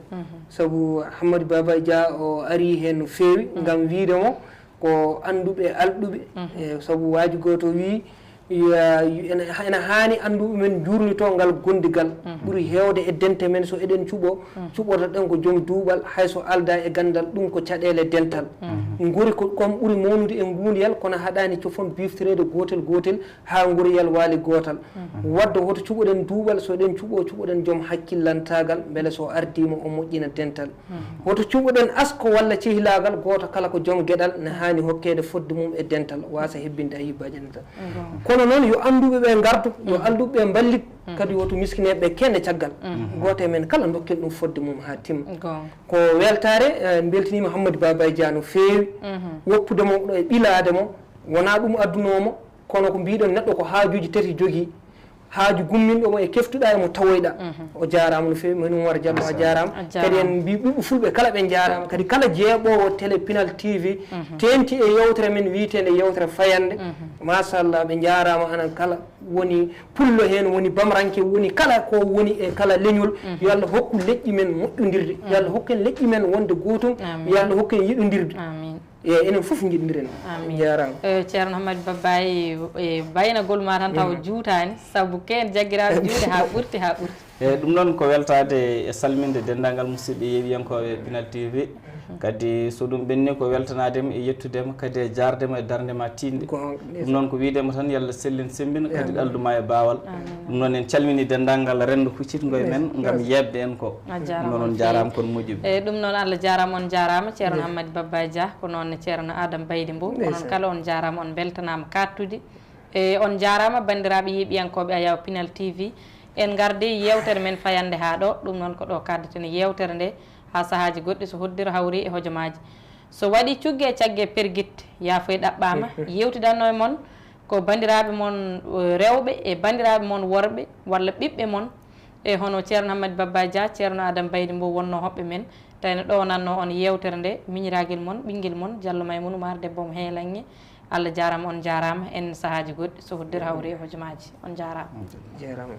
Sabu Hammadi Baba Dia o ari heen no feewi, ngam wiyde mo ko annduɓe alɗuɓe. E sabu waaji gooto wii, ya-, yu-, ene, ene haani annduɓe men njuurnitoo ngal gondigal ɓuri heewde e dente men. So eɗen cuɓoo, cuɓoto ɗen ko joom duuɓal, hay so aldaa e ganndal, ɗum ko caɗeele dental. Ngori ko kon ɓuri mawnude e nguundiyal, kono haɗaani cofon biftoreede gootel gootel haa ngoriyal waali gootal. Wadde hoto cuɓoɗen duuɓal, so eɗen cuɓoo, cuɓoɗen joom hakkillantaagal, mbele so ardiima o moƴƴina dental. Hoto cuɓoɗen asko walla cehilaagal, gooto kala ko joom geɗal, ne haani hokkeede fodde mum e dental, waasa hebbinde ayibbaaji dental. Kono noon, yo annduɓe ɓe ngartu, yo alɗuɓe ɓe mballit, kadi woto miskineeɓe ɓe kene caggal. Gooto e men kala dokken ɗum fodde mum haa timma. Ko weltaare, eh, en mbeltiniima Hammadi Baba Dia no feewi, woppude mo ɗo e ɓilaade mo, wonaa ɗum addunoo mo, kono ko mbiɗon neɗɗo ko haajuuji tati jogii. Haaju gumminɗo mo e keftuɗaa e mo tawoyɗaa. O jaaraama no feewi, Mani Umar Diallo, a jaaraama. A jaaraama. Kadi en mbii ɓiɓɓe fulɓe kala ɓe njaaraama. Kadi kala jeeɓoowo télé Pinal T V teenti e yewtere men wiyeteende yewtere fayannde. Machallah, ɓe njaaraama anan kala woni pullo heen, woni bamranke, woni kala ko woni e kala leñol. Yo Allah hokku leƴƴi men moƴƴondirde. Yo Allah hokku en leƴƴi men wonde gootum. Amin. Yo Allah hokku en yiɗondirde. Amin. E enen fof njiɗondiren. Amin. Jaaraama. Eh, Ceerno Hammadi Babba, e, e baynagol ma tan taw juutaani, sabu ko en jaggiraaɓe juuɗe haa ɓurti, haa ɓurti. Eyi, ɗum noon ko weltaade e salminde denndaangal musidɓe yeeɓiyankooɓe Pinal T V. Kadi so ɗum ɓenni ko weltanaade mo e yettude mo, kadi e jaarde mo e darnde ma tiiɗnde. Goonga. Ɗum noon ko wiyde mo tan yo Allah sellin semmbina, kadi aldu ma e baawal. Amin. Ɗum noon en calmini denndaangal renndo huccitngo e men ngam yeeɓde en ko. A jaaraama. Ɗum noon on njaaraama kono moƴƴuɓe. Eyi, ɗum noon Allah jaaraama, on njaaraama, Ceerno Hammadi Babba Dia, ko noon ne Ceerno Adama Baydi Mbow. Onon kala on njaaraama, on mbeltanaama kaattude. E on njaaraama banndiraaɓe yeeɓiyankooɓe Ayaw Pinal T V. En ngardi yeewtere men fayannde haa ɗo, ɗum noon ko ɗo kaddeten yeewtere nde haa sahaaji goɗɗi so hoddiro hawri e hojomaaji. So waɗi cugge e cagge pergit, yaafoy ɗaɓɓaama, yeewtidanno e mon ko banndiraaɓe mon, eh, rewɓe e banndiraaɓe mon worɓe walla ɓiɓɓe mon, e hono Ceerno Hammadi Babba Dia, Ceerno Adama Baydi Mbow wonno hoɓɓe men, tawi no ɗownanno on yeewtere nde, miñiraagel mon, ɓinngel mon, Jallo Maymuuna Maar, debbo mo Heelanŋe. Allah jaaraama, on njaaraama, en sahaaji goɗɗi, so hoddiro hawri e hojomaaji. On njaaraama. Jaaraama.